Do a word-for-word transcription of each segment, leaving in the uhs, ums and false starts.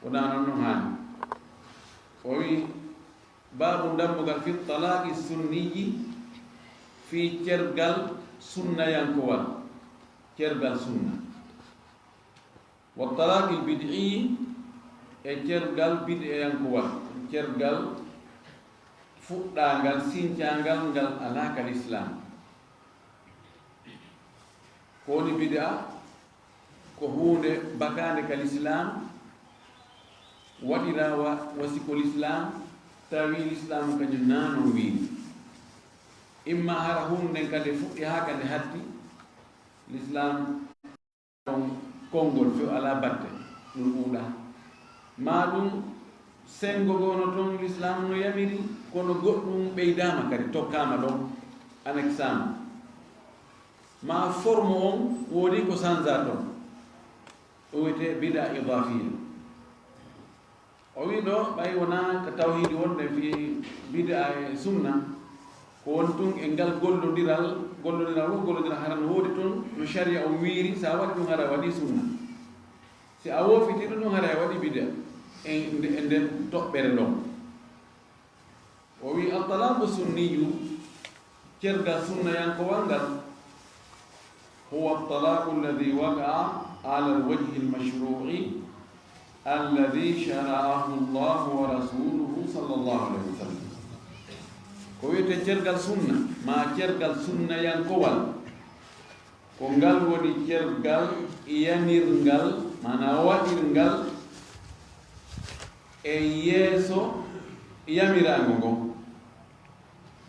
Wonaa noon no haani. O wi, baabu dammugal fi talaaqi sunniyi, fii cergal sunnayankowal, cergal sunna. Wa talaaqil bid'i, e cergal bid'eyankowal, cergal fuɗɗaangal, sincaangal, ngal alaa ka lislaam. Ko woni bid'a? Ko huunde bakaande ka lislaam, waɗiraa wa, wa si ko lislaam, tawi lislaam kañum naa non wiiri. Imma hara huunde nden kadi fuɗɗi haa kadi hatti, lislaam konngol few alaa batte, ɗum ɗuuɗaa. Maa ɗum senngo goo no toon lislaam no yamiri, kono goɗɗum ɓeydaama kadi, tokkaama ɗon, anaksaama. Maa forme on woodi ko sanza toon, ɗum wiyetee bid'a idaafiya. O wi ɗo, ɓay wonaa ka tawhiidi wonde fii bid'a e sunna, ko won tun e ngal gollondiral, gollondiral won gollondiral hara no woodi tun no sharia on wiiri, si a waɗi ɗum hara a waɗi sunna. Si a woofitii ɗum, ɗum hara a waɗi bid'a e nde, e nden toɓɓere ɗon. O wi, at-talaaqu sunniyu, cergal sunnayankowal ngal, huwa at-talaaqu alladhi waqa'a ala al-wajhi al-mashru'i alladhi shara'ahu Allahu wa rasuluhu sallallahu alayhi wa sallam. Ko wiyetee cergal sunna, maa cergal sunnayankowal, ko ngal woni cergal yanirngal, maanaa waɗirngal e yeeso yamiraango ngon.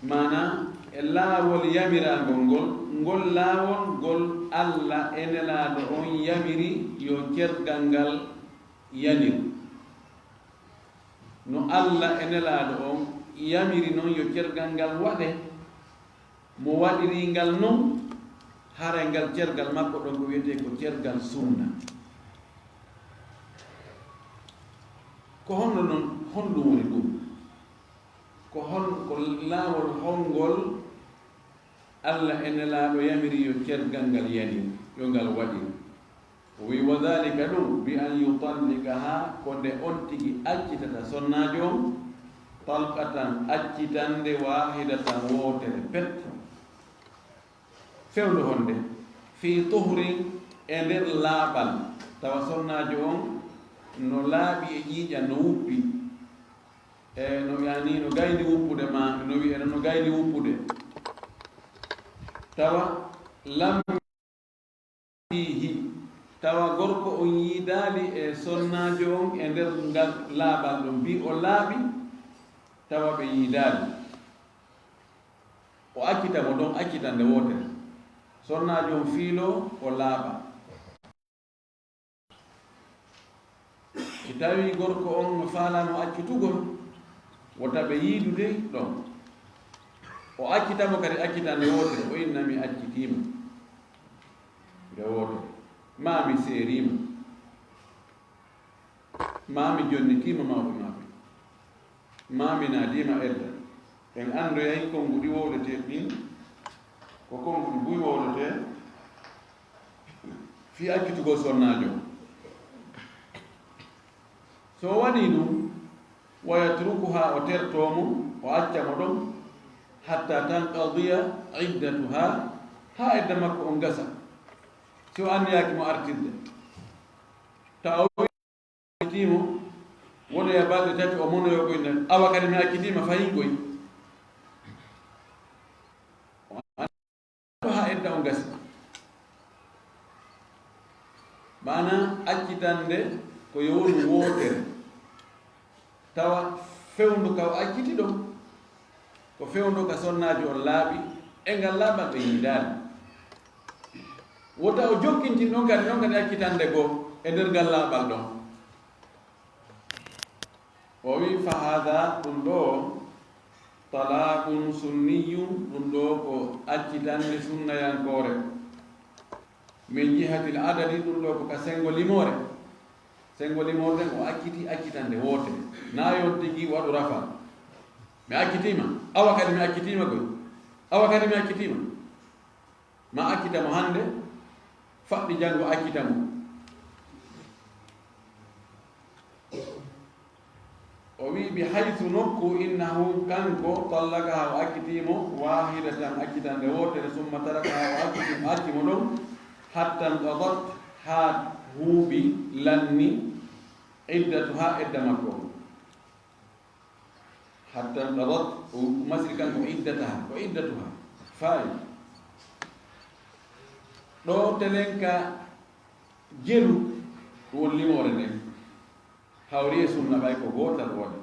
Maanaa, e laawol yamiraangol ngol, ngol laawol ngol Alla e Nelaaɗo on yamiri yo cergal ngal yanir. No Alla e Nelaaɗo on yamiri non yo cergal ngal waɗe, mo waɗiri ngal non, haray ngal cergal makko ɗon ko wiyetee ko cergal sunna. Ko honno non, honɗum woni ɗum? Ko hon, ko laawol hongol Alla e Nelaaɗo yamiri yo cergal ngal yani, yo ngal waɗi? O wi, wa dhalika, ɗum, bi an yutallikaha, ko nde on tigi accitata sonnaajo on, talqatan, accitande, waahidatan, wootere pet. Fewndo honde? Fii tuhrin, e nder laaɓal, tawa sonnaajo on no laaɓi e ƴiiƴan, no wuppi. E no, yaani, no gayni wuppude, maa no wi'e no gayni wuppude. Tawa lam fiihi, tawa gorko on yiidaali e sonnaajo on e nder ngal laaɓal ɗon, mbi o laaɓi, tawa ɓe yiidaali. O accita mo ɗon accitande wootere. Sonnaajo on fiiloo, o laaɓa. Si tawii gorko on no faalaa mo accitugol, wota ɓe yiidude ɗon. O accita mo kadi accitande wootere, o inna mi accitii ma. Nde wootere. Maa mi seerii ma. Maa mi jonnitii ma mawɓe maɓɓe. Maa mi naadii ma edda. En anndoyay konnguɗi wowletee ɗin, ko konnguɗi buy wowletee fii accitugol sonnaajo. So o waɗii ɗum, wa yatrukuhaa, o tertoo mo, o acca mo ɗon, hatta tanqadiya iddatuhaa, haa edda makko on gasa. Si o anniyaaki mo artirde, tawa accitii mo, wonoya balɗe tati, o monoyo koy nder, awa kadi mi accitii ma fahin koy. Haa edda on gasi. Maanaa accitande ko yo wonu wootere. Tawa fewndo ka o acciti ɗon, ko fewndo ka sonnaajo on laaɓi, e ngal laaɓal ɓe yiidaali. Wota o jokkintin ɗon kadi, ɗon kadi accitande goo e nder ngal laaɓal ɗon. O wi, fa haada, ɗum ɗoo, talaaqun sunniyun, ɗum ɗoo ko accitande sunnayankoore. Min jihatil adadi, ɗum ɗoo ko ka senngo limoore. Senngo limoore nden o acciti accitande wootere. Naa yo on tigi waɗu rafa. Mi accitii ma. Awa kadi mi accitii ma koy. Awa kadi mi accitii ma. Maa accita mo hannde, faɗɗi janngo accita mo. O wi, "Bi haythu, nokku, innahu, kanko, tallaqaha, o accitiimo, wahidatan, accitande wootere, summa tarakaha, o acciti, acci mo ɗon, hatta inqadat, haa huuɓi, lanni, iddatuha, edda makko on." Hatta inqadat, o masiri kanko, iddataha, ko iddatuha. Faayi. Ɗo telenka jelu won limoore nden. Hawri e sunna ɓay ko gootal waɗi.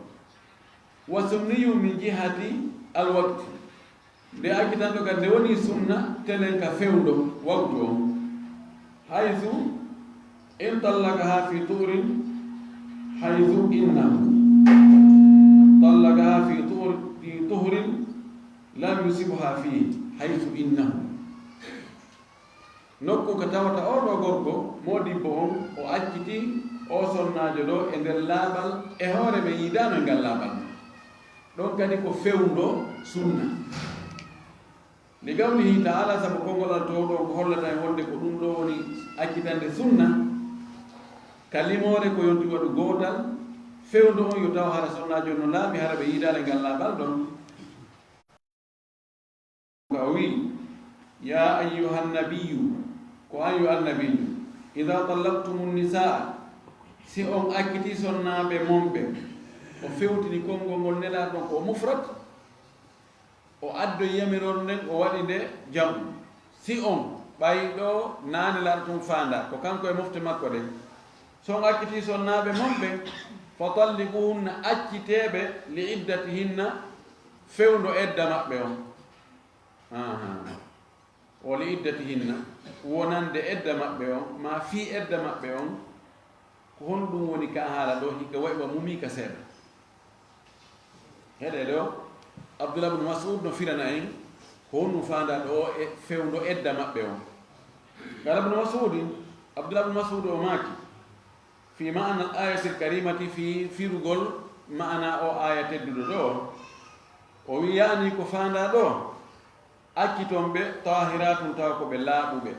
Wa sunniyu min jihati alwaqti. Nde accitanɗo kan nde woni sunna telen ka fewndo waktu on. Haythu in tallaqaha fi tuhrin, haythu innahu tallaqaha fi tuhur-, fi tuhrin lam yusibha fihi, haythu innahu. Nokku ka tawata oo ɗoo gorko, moodibbo on, o acciti oo sonnaajo ɗoo e nder laaɓal, e hoore ɓe yiidaano e ngal laaɓal. Ɗon kadi ko fewndo sunna. Li qawlihi ta'ala, sabu konngol Alla toowɗo on ko hollata en wonde ko ɗum ɗoo woni accitande sunna, ka limoore ko yonti waɗu gootal, fewndo on yo taw hara sonnaajo on no laaɓi, hara ɓe yiidaano e ngal laaɓal ɗon. O wi, "Ya ayyuhan nabiyyu," ko an yo annabiijo, "idha tallaqtumun nisaa," si on acciti sonnaaɓe mon ɓe, o fewtini konngol ngol Nelaaɗo on ko o mufrad, o addoyi yamiroore nden, o waɗi nde jam'u. Si on, ɓay ɗo naa Nelaaɗo tun faandaa, ko kanko e mofte makko ɗen. Si on acciti sonnaaɓe mon ɓe, "fa talliquhunna," accitee ɓe, "li iddatihinna," fewndo edda maɓɓe on. Aha. "Wa li iddatihinna," wonande edda maɓɓe on, maa fii edda maɓɓe on, ko honɗum woni ka haala ɗoo, hikka wa'i wa mumii ka seeɗa. Heɗe ɗoo, Abdullah ibn Mas'ud no firana en, ko honɗum faandaa ɗoo e fewndo edda maɓɓe on. Qala ibn Mas'ud, Abdullah ibn Mas'ud o maaki, fi ma'ana al-ayatil karimati, fi firugol ma'ana o aya tedduɗo ɗoo, o wi, yaani ko faandaa ɗoo, acciton ɓe, tahiratun, tawa ko ɓe laaɓuɓe,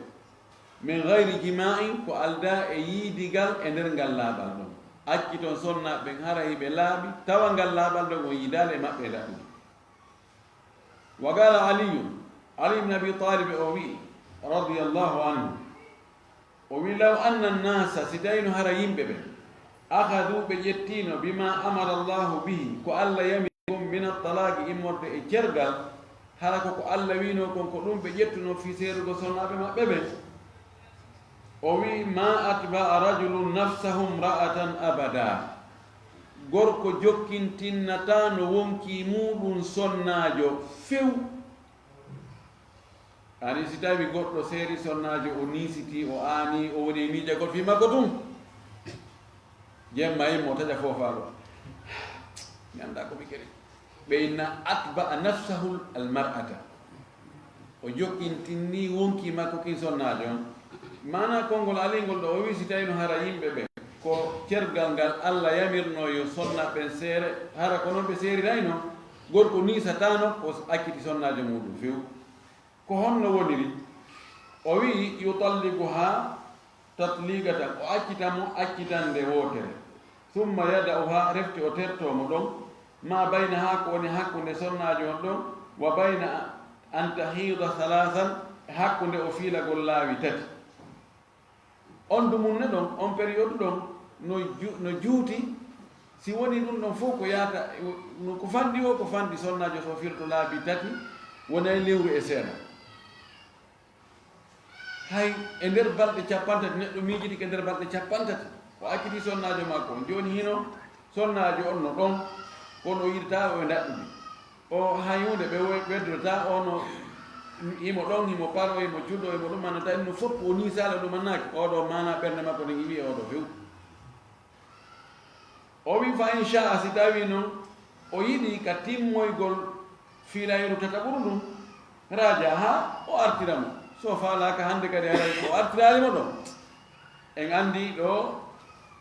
min ghayri jima'in, ko aldaa e yiidigal e nder ngal laaɓal ɗon. Acciton sonnaaɓe ɓen hara hiɓe laaɓi, tawa ngal laaɓal ɗon on yiidaali e maɓɓe e daɗɗude. Wa qala Aliyun, Ali ibn Abi Talib o wi'i, radiyallahu anhu, o wi'i, "Law anna an-nasa," si tawino hara yimɓe ɓe, "akhadhu," ɓe ƴettino, "bima amara Allahu bihi," ko Alla yamiri kon, "min at-talaqi," immorde e cergal, hara ko ko Alla wi'ino kon, ko ɗum ɓe ƴettuno fii seerugol sonnaaɓe maɓɓe ɓe. O wi'i, "Ma atba'a rajulun nafsahu imra'atan abada." Gorko jokkintinnataa no wonkii muuɗum sonnaajo few. Ani si tawi goɗɗo seeri sonnaajo, o niisitii, o aanii, o woni e miijagol fii makko tun. Jemma immo taƴa foofaaɗo. Mi anndaa ko mi keri. Ɓe inna atba'a nafsahu al-mar'ata. O jokkintinni wonkii makko kin sonnaajo on. Maanaa konngol alingol ɗoo, o wi'i si tawino hara yimɓe ɓe ko cergal ngal Alla yamirnoo yo sonnaaɓe ɓen seere, hara ko non ɓe seerirayno, gorko niisataano, o acciti sonnaajo muuɗum few. Ko honno woniri? O wi'i, "Yutalliquhaa tatliqatan," o accita mo accitande wootere. "Summa yada'uhaa," refti o tertoo mo ɗon, "maa baynahaa," ko woni hakkunde sonnaajo on ɗon, "wa bayna an tahiida salaasan," e hakkunde o fiilagol laawi tati. On dumunne ɗon, on période ɗon, no ju-, no juuti, si woni ɗum ɗon fof ko yaata, no ko fanɗi o, ko fanɗi sonnaajo so firto laabi tati, wonay lewru e seeɗa. Hay e nder balɗe cappanɗe tati, neɗɗo miijitike nder balɗe cappanɗe tati, o acciti sonnaajo makko on. Jooni hino sonnaajo on no ɗon, kono o yiɗataa o e ndaɗɗudi. O hay huunde ɓe we-, weddodataa, o no himo ɗon, himo paro, himo cuɗo, himo ɗum annata, ɗum no foppu o niisaali, o ɗum annaaki. Oo ɗoo maanaa ɓernde makko nden iwi e oo ɗoo few. O wi, "Fa in sha'a," si tawii non o yiɗi ka timmoygol fiilayru tataɓuru ndun, raja haa o artira mo. So faalaaka hannde kadi haray o artiraali mo ɗoo. En anndi ɗoo,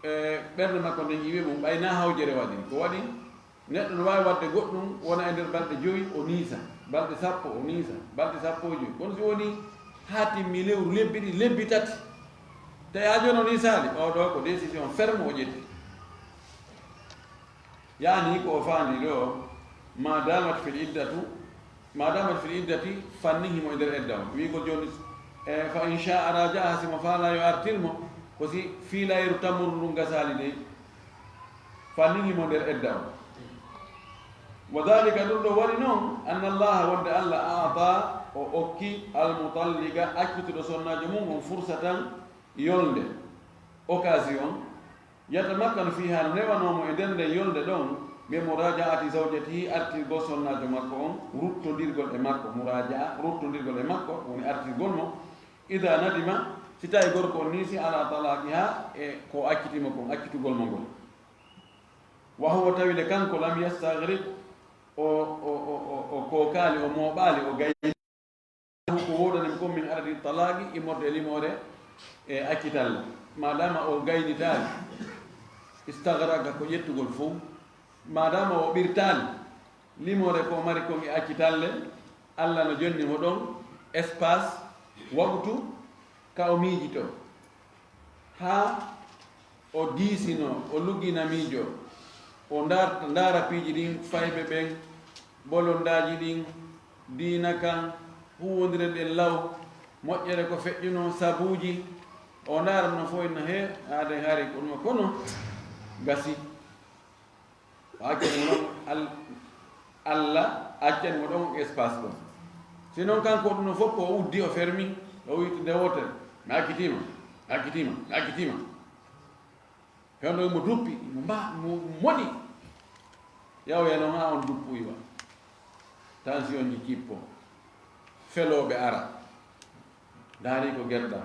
e, ɓernde makko nden iwi mum, ɓay naa hawjere waɗi. Ko waɗi? Neɗɗo no waawi waɗde goɗɗum, wona e nder balɗe jowi, o niisa, balɗe sappo, o niisa, balɗe sappo e jowi. Kono si woni haa timmi lewru, lebbi ɗiɗi, lebbi tati, tawi haa jooni o niisaali, oo ɗoo ko décision ferme o ƴetti. Yaani ko o faandi ɗo, ma damat fil iddatu, ma damat fil iddati, fannihi mo e nder edda on. Wiigol jooni, e, fa in sha'a raja'a, si mo faala yo artir mo, ko si fiilayru tammuru ndun gasaali dey, fannihi mo nder edda on. Wa dhalika, ɗum ɗo waɗi non, anna Allaha, wonde Allah, a'ta, o okki, al mutalliqa, accituɗo sonnaajo mum on, fursatan, yolnde, occasion, yatamakkanu fiha, no newanoo mo e nder nden yolnde ɗon, min muraja'ati zawjatihi, artirgol sonnaajo makko on, ruttondirgol e makko, muraja'a, ruttondirgol e makko, woni artirgol mo, ida nadima, si tawi gorko on niisi, ala talaqiha, e ko acciti mo kon, accitugol mo ngol. Wa huwa, tawi le kanko, lam yastaghrib, o, o, o, o, o kookaali, o mooɓaali, o gayni. Ko woodani mo kon min adadi talaaqi, immorde e limoore e accitalle. Maadaama o gaynitaali, istagraka ko ƴettugol fow. Maadaama o ɓirtaali limoore ko o mari kon e accitalle, Alla no jonni mo ɗon espace, waqtu, ka o miijitoo. Haa o diisinoo, o luggina miijo, o ndaar-, ndaara piiji ɗin, fayɓe ɓen, bolondaaji ɗin, diina kan, huuwondire ɗen law, moƴƴere ko feƴƴunoo, sabuuji, o ndaara no fof, no he, aaden hari ko ɗum, kono gasi. O accani mo ɗon Al-, Alla accani mo ɗon espace ɗon. Si non kanko ɗum no fof ko o uddi, o fermi, o wi'i nde wootere, mi accitiima, mi accitiima, mi accitiima. Fewndo mo duppi, mo mba-, mo moɗi. Yaw ya non haa on duppu iwa. Tension ji kippo. Felooɓe ara. Ndaari ko gerɗa.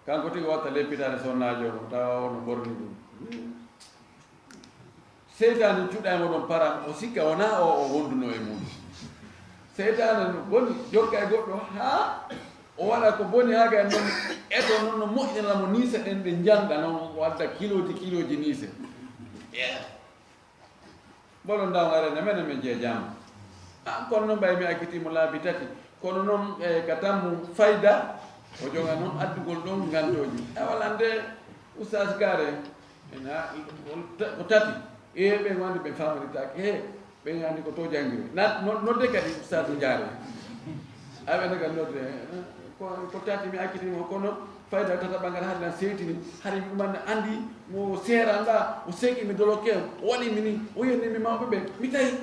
Kanko tigi watta leppitaade sonnaajo on, tawa ono ɓorni ɗum. Seytaane cuɗa e moɗon param, o sikka wonaa o, o wonduno e mum. Seytaane no boni, jokka e goɗɗo haa o waɗa ko boni haa gay non, eto non no moƴƴinana mo niise ɗen ɗe njangɗa non, o adda kilooji, kilooji niise. Yeah. Mboɗo ndaw ngare ne menen min jeejaama. Ah, kono noon mbayi mi acciti mo laabi tati. Kono noon, e, ka tammu fayda, o joga noon addugol ɗon ngantooji. E wala nde Oustaz Gare, ena, ko ta-, ko tati. E ɓen wandi ɓe famaritaake. He, ɓen anndi ko to janngiri. Na-, no-, nodde kadi Oustaz Jaare. Aɓe daga nodde, eh, ko, ko tati mi acciti mo, kono fayda tata ɓangal hade lan seytini, hari mi ɗuman anndi mo seeranɗa, o seeki mi doloke, o waɗi mi ni, o yenni mi mawɓe ɓe, mi tawi.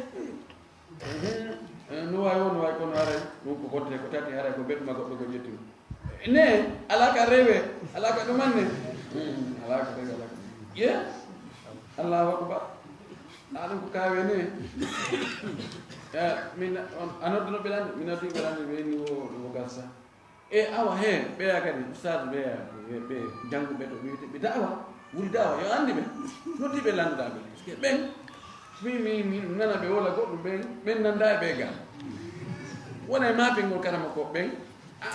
Eh, eh, no wawi o, no wawi kono aray, ɗum ko gotte, ko tati, haray ko beɗuma goɗɗo ko ƴetti mo. Ne, alaa ka rewe, alaa ka ɗuman ne. Hmm, alaa ka rewe, alaa ka. Ye? Allahu akbar. Aɗum ko kaawe ne. Eh, min, on, a nodduno ɓe lande? Mi noddi ɓe lande, ɓe ni wo, wo gasa. E awa he, ɓeya kadi, ustad ɓeya, ɓe, ɓe jannguɓe to, ɓe, ɓe da'awa, wuri da'awa, yo anndi ɓe. Noddi ɓe lannda ɓe. Parce que ɓen, mi, mi, mi nana ɓe wola goɗɗum ɓen, ɓen nanda e ɓe ga. Wona e maapingol karama ko ɓen, a,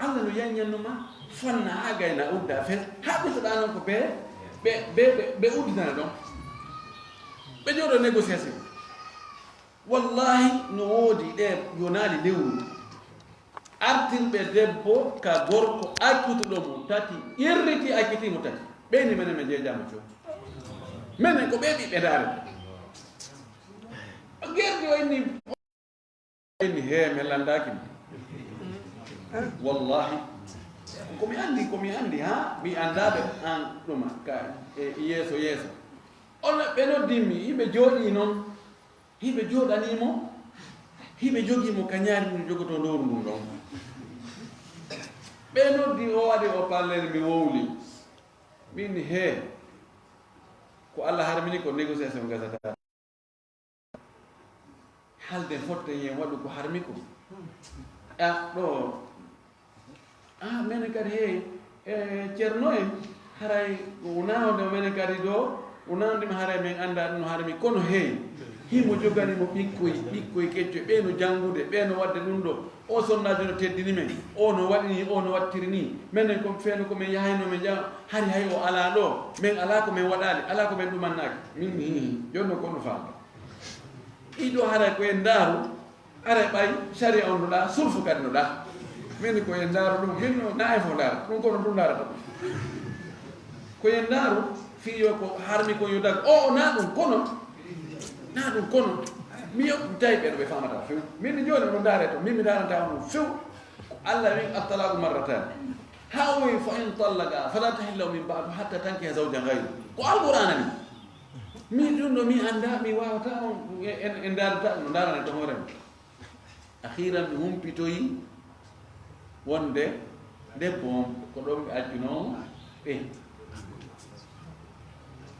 Allah no yanyanno ma, fanna haa gayna udda fen, haa ɓe soɗa non ko ɓe, ɓe, ɓe, ɓe, ɓe uddinana ɗon. Ɓe jooɗo négociation. Wallahi, no woodi ɗe yonaali lewru. Artirɓe debbo ka gorko accutuɗo mo tati, irriti acciti mo tati. Ɓeyni menen mi jeejaama few. Menen ko ɓe ɓiɓɓe daare. Gerdi o inni, inni he, mi landaaki mo. Wallahi. Ko mi anndi, ko mi anndi, ha? Mi anndaa ɓe an ɗuma ka e yeeso, yeeso. On ɓe noddimmi, yimɓe jooɗii non. Hiɓe jooɗanii mo, hiɓe jogii mo ka ñaari mum jogotoo lowru ndun ɗon. Ɓe noddi, o waɗi o palleere, mi wowli. Min hee, ko Allah harmini ko négociation gasata. Halden fotte yen waɗu ko harmi ko. A ɗo. Ah, menen kadi, hey, e, Ceerno en, haray o nawde menen kadi ɗo, o nawde ma haray men annda ɗum no harmi, kono, hey, himo jogani mo ɓikkoy, ɓikkoy keccoy, ɓe no janngude, ɓe no waɗde ɗum ɗo. O sonnaajo no teddini men, o no waɗi ni, o no waɗtiri ni. Menen ko feeno ko men yahayno men ƴaw, hari hay o alaa ɗo, men alaa ko men waɗaali, alaa ko men ɗumannaaki. Min, hi, hi, jooni noon ko no faam. Iɗo haray ko en ndaaru, Aray ɓay sariya on no ɗa, sulfu kadi no ɗa. Min ko en ndaaro ɗum, min no na en fof ndaara. Ɗum kono ɗum ndaarata ɗum. Ko en ndaaru, fii yo ko harmi ko yo dag. O, o na ɗum, kono Na ɗum kono, mi yewtintay ɓe ɗo ɓe famata few. Min mi jooni onon ndaare to, min mi ndaaranta on few. Ko Allah wi, "At-talaqu marratan." Ha o wi, "Fa in tallaqa fala tahilla min ba'du hatta tankiha zawjan ghayru." Ko Alqur'aana ni. Min ɗum ɗo mi annda, mi waawata on, en, en ndaarata, no ndaarane to hoore mum. Akhiran mi humpitoyi wonde debbo on ko ɗon ɓe accuno ɓe.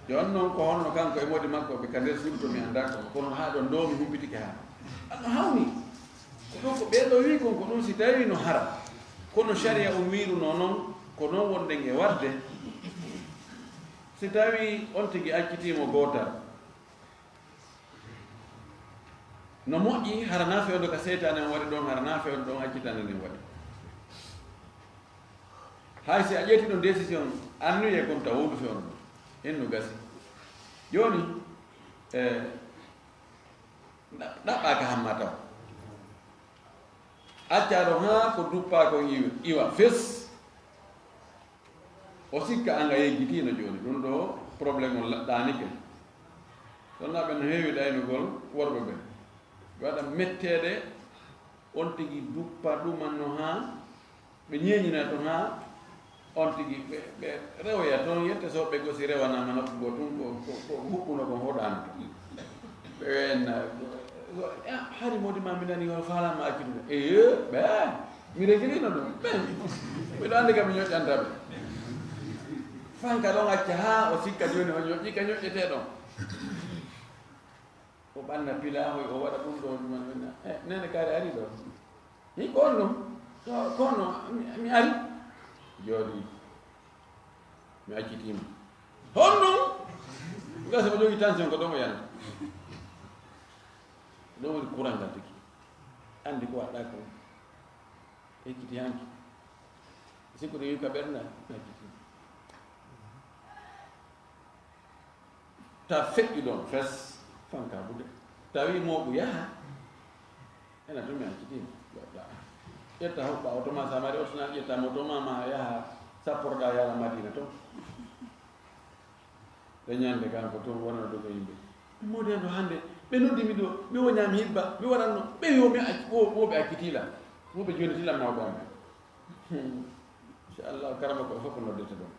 Jooni noon ko honno kanko e moodi makko ɓe ka nder suudu to mi annda ko, kono haa ɗon ɗo mi humpitike haa. Ano hawni. Ko ɗum ko ɓee ɗo wi kon ko ɗum si tawi no hara. Kono sharia on wiiruno noon, ko noon wonde nge waɗde. Si tawi on tigi accitiimo gootal, no moƴƴi, hara na fewndo ka seytaane on waɗi ɗon, hara na fewndo ɗon accitande nden waɗi. Hay si a ƴetti ɗon décision, annuye kon taw wondu fewndo ɗon. Hen no gasi. Jooni, eh, ɗa-, ɗaɓɓaaka hamma taw. Accaa ɗon haa ko duppaa kon iwa, iwa fes. O sikka anga yeggitiino jooni. Ɗum ɗo problème on laɗɗaanike. Sonnaaɓe no heewi ɗaynugol worɓe ɓe. Ɓe waɗa metteede, on tigi duppa ɗuman no haa ɓe ñeeñina toon haa on tigi ɓe, ɓe rewoya toon, yette so ɓe gosi rewanaama nokku goo tun, ko, ko, ko huɓɓuno kon hoɗaano. Ɓe weenna, "Ah, hari moodi ma mi nani on faalaama accude." "Eyo, ɓe, mi regilino ɗum. Ɓe, miɗo anndi kam mi ñoƴƴanta ɓe." Fanka ɗon acca haa o sikka jooni o ñoƴƴi ka ñoƴƴetee ɗon. O ɓanna pilaahoy, o waɗa ɗum ɗo, ɗum ɗo, ɗum ɗo. Eh, nene kaari ari ɗo. Hi, ko honno? Ko, ko honno? Mi, mi ari. Jooɗi. Mi accitiima. Honno? Gasa mo jogii tension ko ɗon o yana. Ɗon woni kurangal tigi. Anndi ko waɗɗa ko. Ekkiti hanki. Sikkude wi ka ɓernda. Mi accitiima. Ta feƴƴu ɗon fes, fanka buɗe. Tawi mooɓu yaha. Ena tun mi accitiima. Goɗɗa. Ƴetta huɓɓa oto ma samari oto na ƴetta moto ma ma yaha sapporɗa yara Madina ton. Ɗe ñande kanko ton wona dogo yimɓe. Moodi ando hande, ɓe noddi mi ɗo, mi woña mi hibba, mi waɗanno, ɓe yo mi acc-, wo, wo ɓe accitila. Wo ɓe jonitila mawɓe am ɓe. Hmm. Inchallah, karama ko fof ko noddete ɗon.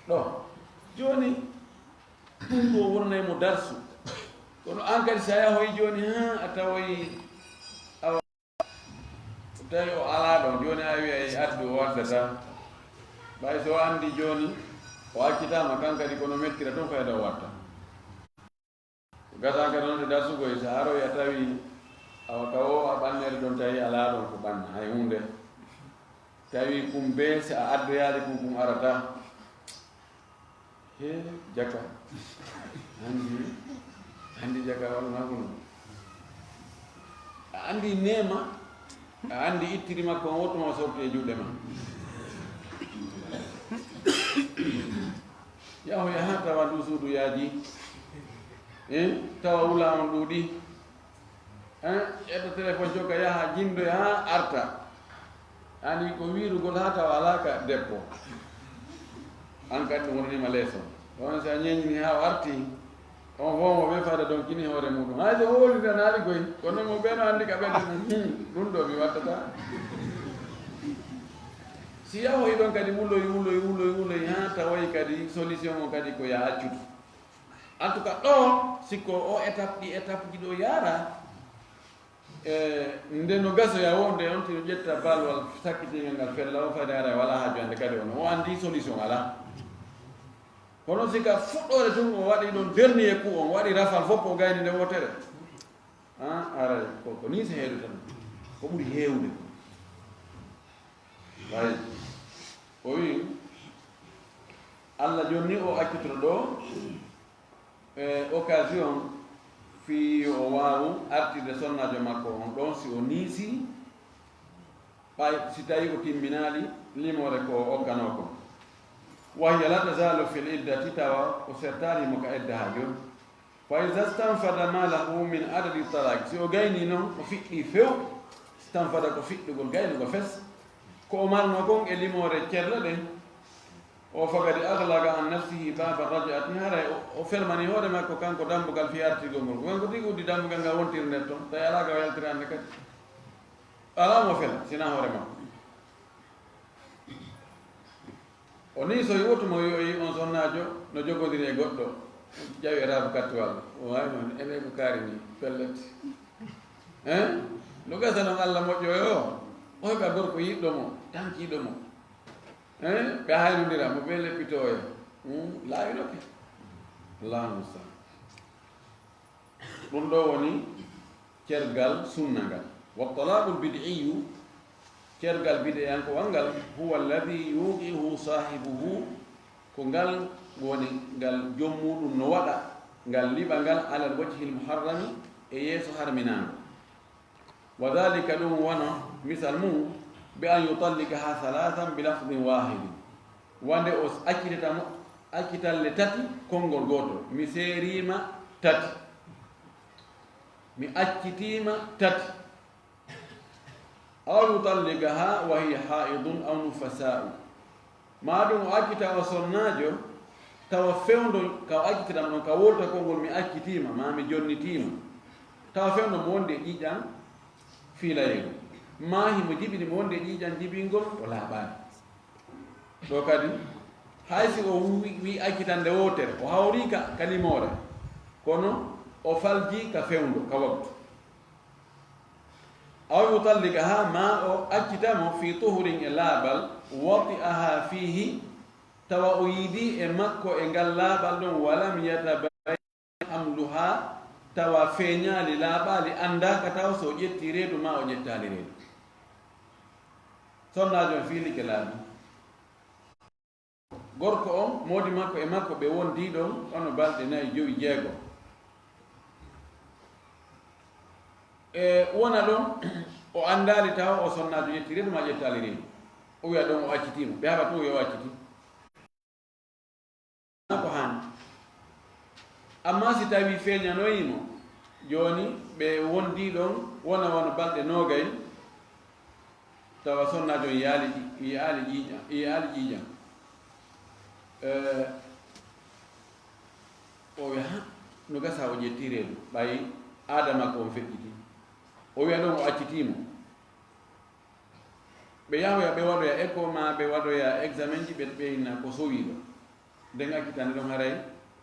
Ɗo, jooni, ɗum ɗo wonnay mo darsu. Kono an kadi, si a yahoyi jooni, ha, a tawoyi, awa, tawi o alaa ɗon, jooni a wiyay addu o waddata. Ɓay so o anndi jooni, o accitaama kan kadi, kono mettira tun fayda o watta. Gasa kadi noon e darsugo, e so a aroyi a tawi awa ka o a ɓanneede ɗon, tawi alaa ɗon ko ɓanna hay huunde. Tawi kum bee, si a addoyaali kum, kum arata. He, jaka. Anndi, anndi jaka walla naa ko non. A anndi neema, a anndi ittiri makko on, wottu ma sorti e juuɗe ma. Yahoya haa tawa ndu suudu yaaji. Eh, tawa wula on ɗuuɗi. Eh, ƴetta téléphone jokka yaha jinndoya haa arta. Ani ko wiirugol haa tawa alaa ka debbo. An kadi ɗum wonanima leeso. Ɗon si a ñeñini haa o arti, on fof mo ɓe fada donkini hoore muɗum. Hay so wowlidanaali koy, kono mo ɓe no anndi ka ɓe ɗum, hmm, ɗum ɗo mi wattata. Si yahoyi ɗon kadi wuloy, wuloy, wuloy, wuloy, haa tawoy kadi solution o kadi ko ya accude. En tout cas, ɗo, sikko o étape, ɗi étape ji ɗo yaara, e, nde no gasoya wonde on tino ƴetta balwal sakkitingal ngal fella o fayda ara wala haaju ande kadi on. O anndi solution alaa. Kono si ka fuɗɗoore tun o waɗi ɗon dernier coup, on waɗi rafal fof o gayni nde wootere. Ah, aray, ko, ko ni si heewi tan. Ko ɓuri heewde. Ɓay, o wi, Allah jonni o accitoto ɗo, e occasion fii yo o waawu artirde sonnaajo makko on ɗon si o niisi, ɓay si tawi o timminaali limoore ko o okkanoo kon. Wa hiya la tazalu fil iddati, tawa o sertaali mo ka edda haa jooni. Fa iza stanfada ma lahu min adadi talaq, si o gayni non o fiɗɗi few, stanfada ko fiɗɗugol gaynugol fes, ko o marno kon e limoore cerle ɗen, O fagadi aghlaqa an nafsihi baba raj'ati, haray o, o fermani hoore makko kanko dambugal fii artirgol ngol. Ko kanko tigi uddi dambugal ngal wontiri nder ton, tawi alaa ka o yaltira hannde kadi. Alaa mo fela, sinaa hoore makko. O nii so wotu mo yoyi on sonnaajo no jogodiri e goɗɗo, ƴawi e raabu kattuwal. O waawi noon, ene ko kaari nii, pellet. Hein? No gasa noon Allah moƴƴo e o, o heɓa gorko yiɗɗo mo, tankiiɗo mo. Hein? Ɓe haynondira mo, ɓe leppitooya. Hmm? Laawinoke. Allahu mustaan. Ɗum ɗo woni cergal sunna ngal. Wa talaqul bid'iyyu, cergal bid'eyankowal ngal, huwa alladhi yuqi'uhu sahibuhu, ko ngal woni ngal joom muɗum no waɗa ngal liɓa ngal alal wajhil muharrami, e yeeso harminaango. Wa dhalika, ɗum wano misal mum, bi an yutallikaha thalathan bi lafdhin wahidin, wande o accitata mo accitalle tati konngol gootol, mi seeriima tati, mi accitiima tati. Aw yutallikaha wa hiya haidun aw nufasa'u, maa ɗum o accita o sonnaajo, tawa fewndo ka o accitata ɗon ka wolta konngol mi accitiima maa mi jonnitiima, tawa fewndo mo wonde ƴiiƴan fiilayel, maa himo jibini mo wonde ƴiiƴan jibingol o laaɓaani. Ɗo kadi, hay si o wi, wi accitande wootere, o hawri ka, ka limoore, kono o falji ka fewndo, ka waktu. Aw yutallikaha, maa o accita mo fi tuhurin, e laaɓal, wati'aha fihi, tawa o yiidi e makko e ngal laaɓal ɗon, walam yatabayyan hamluha, tawa feeñaali, laaɓaali, anndaaka taw so o ƴetti reedu maa o ƴettaali reedu. Sonnaajo on fiilike laaɓi. Gorko on, moodi makko e makko ɓe wondi ɗon wano balɗe nayi, jowi, jeego. E wona ɗon, o anndaali tawa o sonnaajo ƴetti reedu maa ƴettaali reedu. O wi'a ɗon o accitiimo. Ɓe haɓa tun o wi'a o accitii. Ko haani. Amma si tawii feeñanoyii mo, jooni ɓe wondi ɗon wona wano balɗe noogay, tawa sonnaajo on yi'aali ƴi-, yi'aali ƴiiƴan, yi'aali ƴiiƴan. Eh, o wi'a, "Ha, no gasa o ƴetti reedu, ɓay aada makko on feƴƴiti." O wi'a ɗon o accitii mo. Ɓe yahoya, ɓe waɗoya écho maa ɓe waɗoya examen ji, ɓe, ɓe inna ko sowiiɗo. Nden accitande ɗon haray,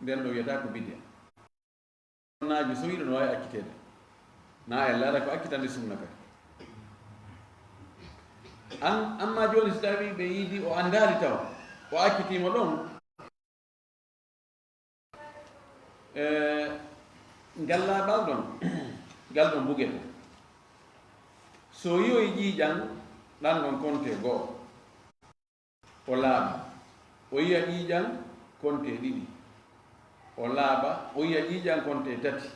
nden ɗo wiyata ko bid'a. Sunnaaji sowiiɗo no waawi acciteede. Na e laara ko accitande sunna kadi. An, amma jooni si tawii ɓe yiidi o anndaali tawa, o accitii mo ɗon, e ngal laaɓal ɗon, ngal ɗon bugete. So yi'oyi ƴiiƴan, ɗan ɗon konte go'o. O laaɓa. O yi'a ƴiiƴan, konte ɗiɗi. O laaɓa. O yi'a ƴiiƴan, konte tati.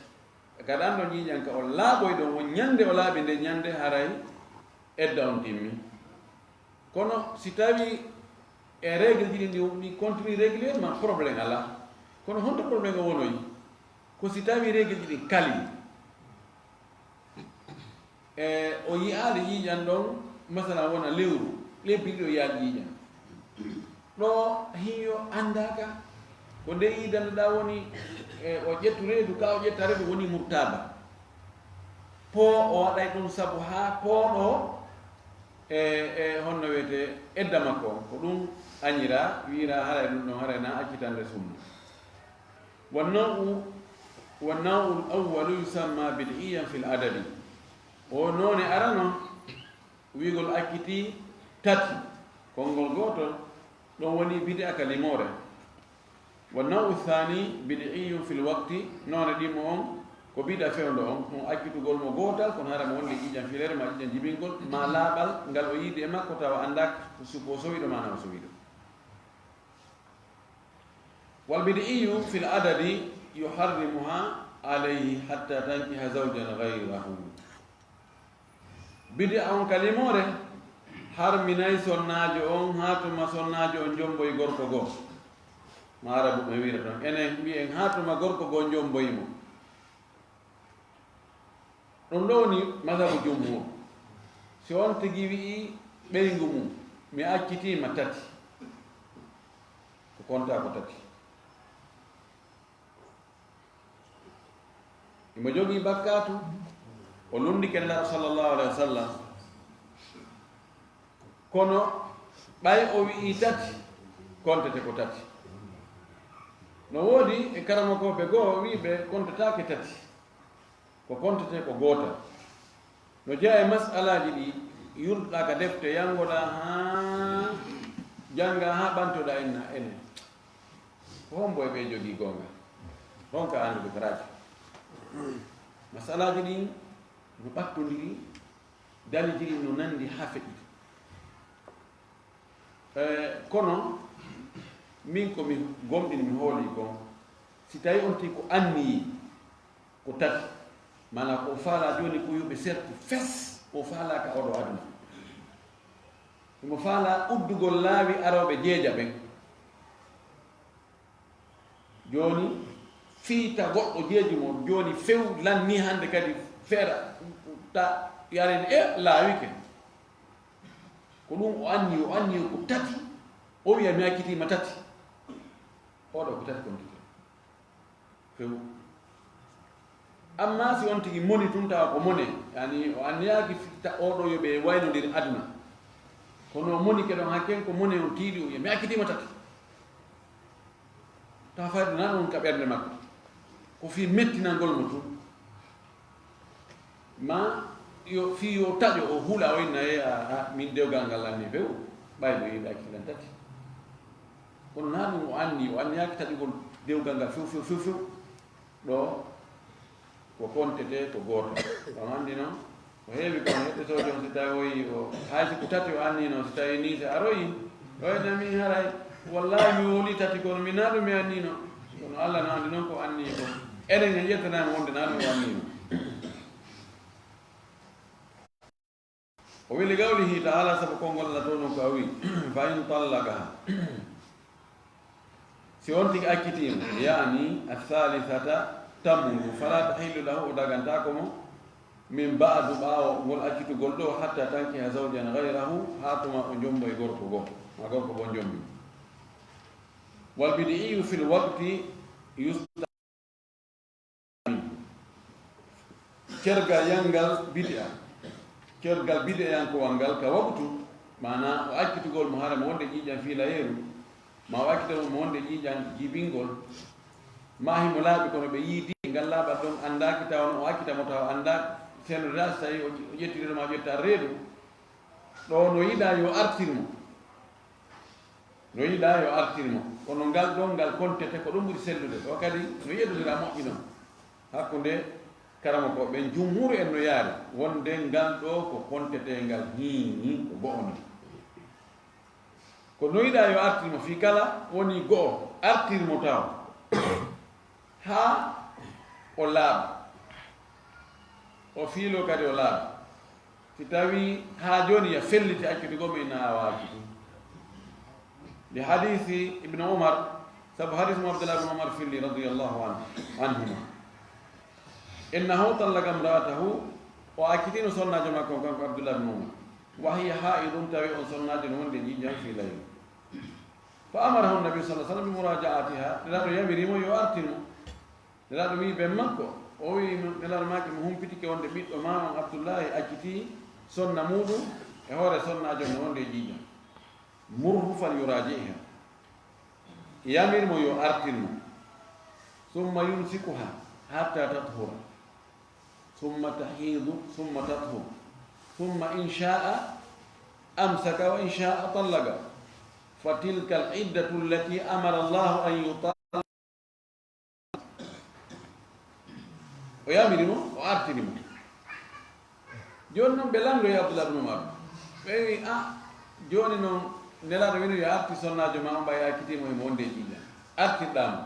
Ka ɗan ɗon ƴiiƴan ka o laaɓoy ɗon, on ɲande o laaɓi, nde ɲande haray edda on timmi. Kono si tawii e règle ji ɗin, ɗi, ɗi continue régulièrement, problème alaa. Kono honto problème o wonoyi? Ko si tawii règle ji ɗin kalii. E o yi'aali ƴiiƴan ɗon, masalan, wona lewru, lebbi ɗiɗi o yi'aali ƴiiƴan. Ɗo hiyo anndaaka, ko nde iidannoɗaa woni, e o ƴettu reedu, ka o ƴetta reedu woni murtaaba. Po o waɗay ɗum sabu haa pooɗo e, e honno wiyetee edda makko on. Ko ɗum añiraa, wiiraa haray ɗum ɗon haray na accitande sunna. Wa naw'u, wa naw'ul awwalu yusamma bid'iyyan fil adadi. O noone arano wiigol acciti tati, konngol gootol, ɗon woni bid'a ka limoore. Wa naw'u thani bid'iyyun fil waqti, noone ɗimmo on ko bid'a fewndo on, on accitugol mo gootal, kono hara mo wonde ƴiiƴan fileere ma ƴiiƴan jibingol, ma laaɓal ngal o yiidi e makko tawa anndaaka ko suko sowiiɗo ma na o sowiiɗo. Wal bid'iyyu fil adadi yuharrimuha alayhi hatta tankiha zawjan ghayrahu. Bid'a on ka limoore harminay sonnaajo on haa tuma sonnaajo on jomboy gorko goo. Ma Arabu ɓe wi'ira ton. Enen mbi'en haa tuma gorko goo jomboy mo. Ɗum ɗo woni mazhabu jumhur. Si on tigi wi'i ɓeyngu mum, mi accitii ma tati. konta ko tati. Imo jogii bakkaatu, o lundike Nelaaɗo sallallahu alaihi wasallam. Kono ɓay o wi'i tati, kontete ko tati. No woodi e karamokooɓe goo wi'ɓe kontetaake tati, ko kontete ko gootal. No jeyaa e masalaaji ɗi yurduɗaa ka defte, yanngoɗaa haa janngaa haa ɓantoɗaa inna ene. Ko hombo e ɓe jogii goonga? Honka anndude ko raaki? Masalaaji ɗin no ɓattondiri, daliiji ɗin no nanndi haa feƴƴi. Eh, kono min ko mi gomɗini, mi hooli kon, si tawi on tigi ko anniyii ko tati, maanaa ko o faalaa jooni ko yo ɓe sertu fes, o faalaaka oɗo aduna. Himo faalaa uddugol laawi arooɓe jeeja ɓen. Jooni, fii ta goɗɗo jeeji mo, jooni few lanni hannde kadi feera ta yarede e laawike. Ko ɗum o anni, o anni ko tati, o wiya mi accitiima tati. Oɗo ko tati kontite. Few. Amma si on tigi moni tun tawa ko mone, yani o anniyaaki fitta oɗo yo ɓe waynondir aduna. Kono o moni keɗon hakken ko mone on tiiɗi o wiya mi accitiima tati. Tawa fayda nan on ka ɓernde makko. Ko fii mettinangol mo tun. Ma yo fii yo taƴo o hula o inna e a, a, min dewgal ngal anni few, ɓayɗo yiɗa accilan tati. Kono na ɗum o anni, o anniyaaki taƴugol dewgal ngal few, few, few, few. Ɗo ko kontete ko gooto. On anndi noon, ko heewi kon heɗɗotoojo on, si tawi o yii o, hay si ko tati o anni noon, si tawi nii si aroyi, o wiya min haray, wallahi mi woli tati kono min na ɗum mi anni noon. Kono Allah no anndi noon ko anni ko. Enen en ƴettanani wonde na ɗum o anni noon. O wi li qawlihi ta'ala, sabu konngol Allah to non ko o wi, fa in tallaqaha. Si on tigi accitiimo, yani athalisata tammudu, fala tahillu lahu, o dagantaako mo, min ba'du, ɓaawo ngol accitugol ɗo, hatta tankiha zawjan ghayrahu, haa tuma o jomboy gorko goo, ma gorko goo jombi. Wal bid'iyyu fil waqti yus- Cergal yangal bid'a, cergal bid'ayankowal ngal ka waktu, maanaa o accitugol mo hara mo wonde ƴiiƴan fiilayeeru, ma o accita mo wonde ƴiiƴan jibingol, ma himo laaɓi kono ɓe yiidi ngal laaɓal ɗon anndaaki, tawa no o accita mo tawa anndaaki, seno daa so tawi o ƴettiri ma ƴetta reedu, ɗo no yiɗaa yo artir mo. No yiɗaa yo artir mo, kono ngal ɗon ngal kontete ko ɗum ɓuri sellude. Ɗo kadi no yeddondira moƴƴi non hakkunde karamokooɓe ɓen. Jumhur en no yaari wonde ngal ɗo ko kontetee ngal hiini ko go'o non. Ko no yiɗaa yo artir mo fii kala woni go'o, artir mo taw haa o laaɓa, o fiiloo kadi o laaɓa. Si tawii haa jooni ya felliti accitugol mo, inna a waawi accitugol. Li hadiisi Ibnu Umar, sabu hadiis mo Abdullah ibn Umar filli radiyallahu anhu, anhuma. Innahu tallaqa imra'atahu, o accitino sonnaajo makko on kanko Abdullah ibn Umar. Wa hiya haa'idun, tawi on sonnaajo no wonde ƴiiƴan fiilayru. Fa amarahu Nabi sallallahu alaihi wasallam bi muraja'atiha, Nelaaɗo yamiri mo yo artin mo. Nelaaɗo wi'i ben makko, o wi'i mo, Nelaaɗo maaki mo humpitike wonde ɓiɗɗo maa on Abdullahi accitii sonna muuɗum e hoore sonnaajo no wonde e ƴiiƴan. Murhu fal yuraji'ha. Yamir mo yo artin mo. Summa yumsikuha hatta tathura. Summa tahidu, summa tathur. Summa in sha'a amsaka wa in sha'a tallaqa. Fa tilka al iddatu allati amara Allahu an yuta- O yamiri mo, o artiri mo. Jooni noon ɓe lanndo e Abdullah ibn Umar. Ɓe wi, a, jooni noon Nelaaɗo wino yo arti sonnaajo ma on ɓay accitii mo himo wonde e ƴiiƴan. Artirɗaa mo.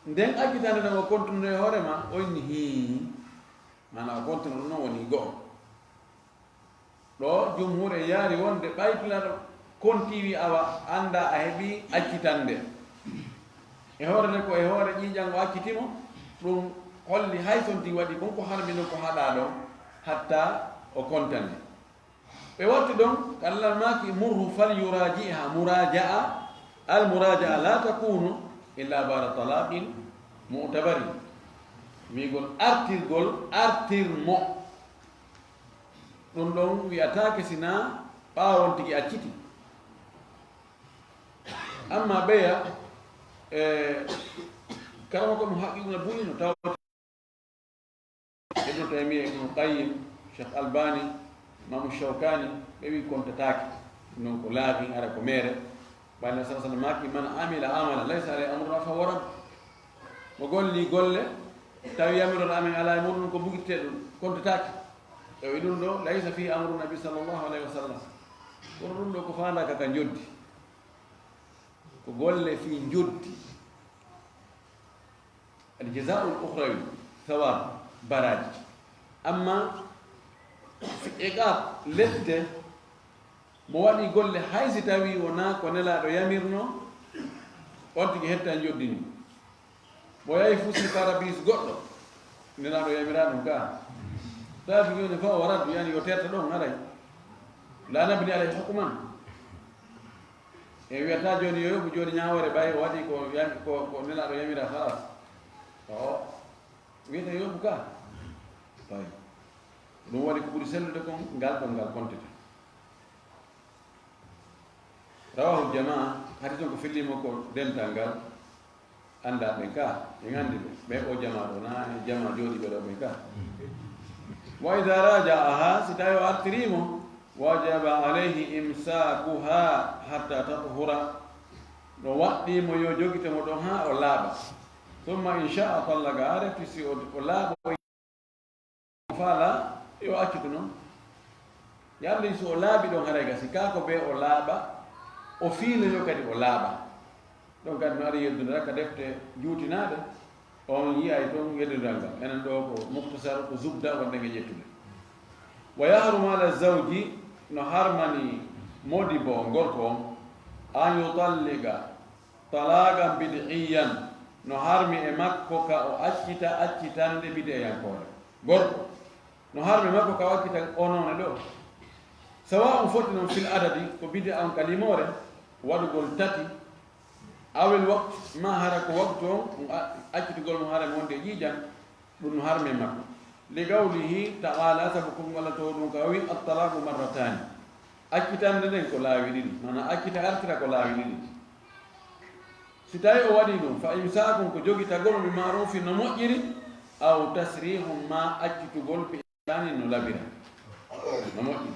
Nden accitande ɗon o kontuno e hoore ma, o inni hii. Maanaa o kontuno ɗum noon woni go'o. Ɗo jumhuur e yaari wonde ɓay tulaɗo kontii wi awa annda a heɓi accitande. E hoore nde ko e hoore ƴiiƴan o acciti mo, ɗum holli hay sonti waɗi kon ko harmi non ko haɗaa ɗon hatta o kontane. Ɓe watti ɗon, Alla maaki murhu fal yuraji'ha, muraja'a, Al muraja'a la takunu illa ba'da talaqin mu'tabarin. Wi'gol artirgol, artir mo. Ɗum ɗon wi'ataake sina ɓaawo on tigi acciti. Amma ɓeya, e, kala ko mo haqqi ɗum e buy no taw. Ibnu Taymiya, Ibnu Qayyim, Cheikh Albani, Imamu Shawkani, ɓe wi kontataake. Non ko laaɓi, ara ko mere. Ɓay na sallallahu alaihi wasallam maaki, "Man amila amalan laysa alayhi amruna fahuwa radd." Mo golli golle, tawi yamiroore amen alaa e muɗum, ko bugitteɗum, kontataake. E o wi ɗum ɗo, "Laysa fi amru nabi sallallahu alaihi wasallam." Kono ɗum ɗo ko faandaaka ka njoddi. Ko golle fii njoddi. Al jazaa'ul ukhrawi, thawab, baraaji. Amma iqaab, lette, mo waɗi golle, hay si tawi wonaa ko Nelaaɗo yamirno, on tigi hetta njoddi ni. Mo yahi fusi parabis goɗɗo, Nelaaɗo yamiraa ɗum ka. Tawi ko woni fahuwa radd, yani yo terta ɗon, haray. La nabni alayhi hukman. En wiyata jooni yo yoɓu jooni ñaawoore ɓay o waɗi ko yam-, ko, ko Nelaaɗo yamira, halas. O wiyata yo yoɓu ka. Ɓay. Ɗum waɗi ko ɓuri sellude kon, ngal ɗon ngal kontete. Rawahul jamaa, hadis on ko fillimo ko dental ngal. Anndaa ɓen ka, en anndi ɓe. Ɓe o jamaa ɗo, na e jamaa jooɗiiɓe ɗo ɓen ka. Wa idha raja'aha, si tawi o artirimo, wajaba alayhi imsakuha hatta tathura. No waɗɗii mo yo jogito mo ɗon haa o laaɓa. Thumma in sha'a tallaqa, a refti si o, o laaɓa, o faala, yo accitu non. Yalla si o laaɓi ɗon haray gasi, kaa ko be o laaɓa, o fiiloyo kadi o laaɓa. Ɗon kadi no ari yeddundiral ka defte juutinaaɗe, on yi'ay ton yeddundiral ngal. Enen ɗo ko mukhtasar, ko zubda wonde nge ƴettude. Wa yahrumu ala zawji, no harmani modibbo gorko on, an yutalliqa talaqan bid'iyyan, no harmi e makko ka o accita accitande bid'eyankoore. Gorko, no harmi e makko ka o accita o noone ɗo. Sawa'un foti non fil adadi, ko bid'a on ka limoore, waɗugol tati, awil waqt, ma hara ko waktu on, ɗum a-, accitugol mo hara mo wonde ƴiiƴan, ɗum no harmi e makko. Li qawlihi ta'ala, sabu konngol Alla to ɗum ka o wi, "At-talaqu marratani." Accitande nden ko laawi ɗiɗi, maanaa accita artira ko laawi ɗiɗi. Si tawi o waɗi ɗum, fa imsakun ko jogitagol bi ma'rufin no moƴƴiri, aw tasrihun ma accitugol bi ihsanin no labira. No moƴƴiri.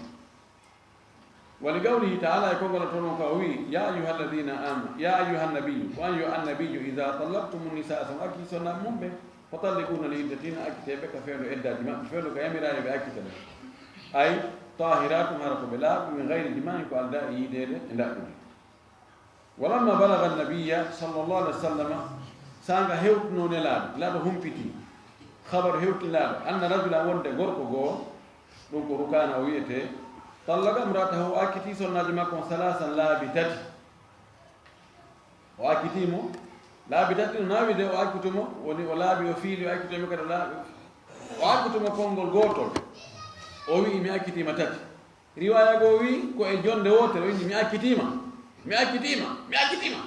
Wa li qawlihi ta'ala, e konngol Alla to ɗum ka o wi, "Ya ayyuhalladhina am-, ya ayyuhan nabiyyu," ko an yo annabiyyu, "idha tallaqtumun nisaa," so on acciti sonna mun ɓe, "fatalliquhunna li iddatihinna," acciteeɓe ka fewndo eddaaji maɓɓe, fewndo ka yamiraani ɓe accita ɓe. Ay, tahiratun, hara ko ɓe laaɓi, min ghayri jima'in, ko aldaa e yiideede e ndaɗɗude. Walamma balagha nabiyya sallallahu alaihi wasallam, saanga hewtuno Nelaaɗo, Nelaaɗo humpiti, khabar hewti Nelaaɗo, anna rajulan, wonde gorko goo, ɗum ko Rukaana o wi'etee, tallaqa imra'atahu, o acciti sonnaajo makko on salaasan, laabi tati. O acciti mo laabi tati, no naawi de o accutu mo, woni o laabi, o fiili, o acciti mo kadi o laabi. O accutu mo konngol gootol. O wi'i, "Mi accitii ma tati." Riwaaya goo wi'i, ko e jonnde wootere, o inni, "Mi accitii ma, mi accitii ma, mi accitii ma."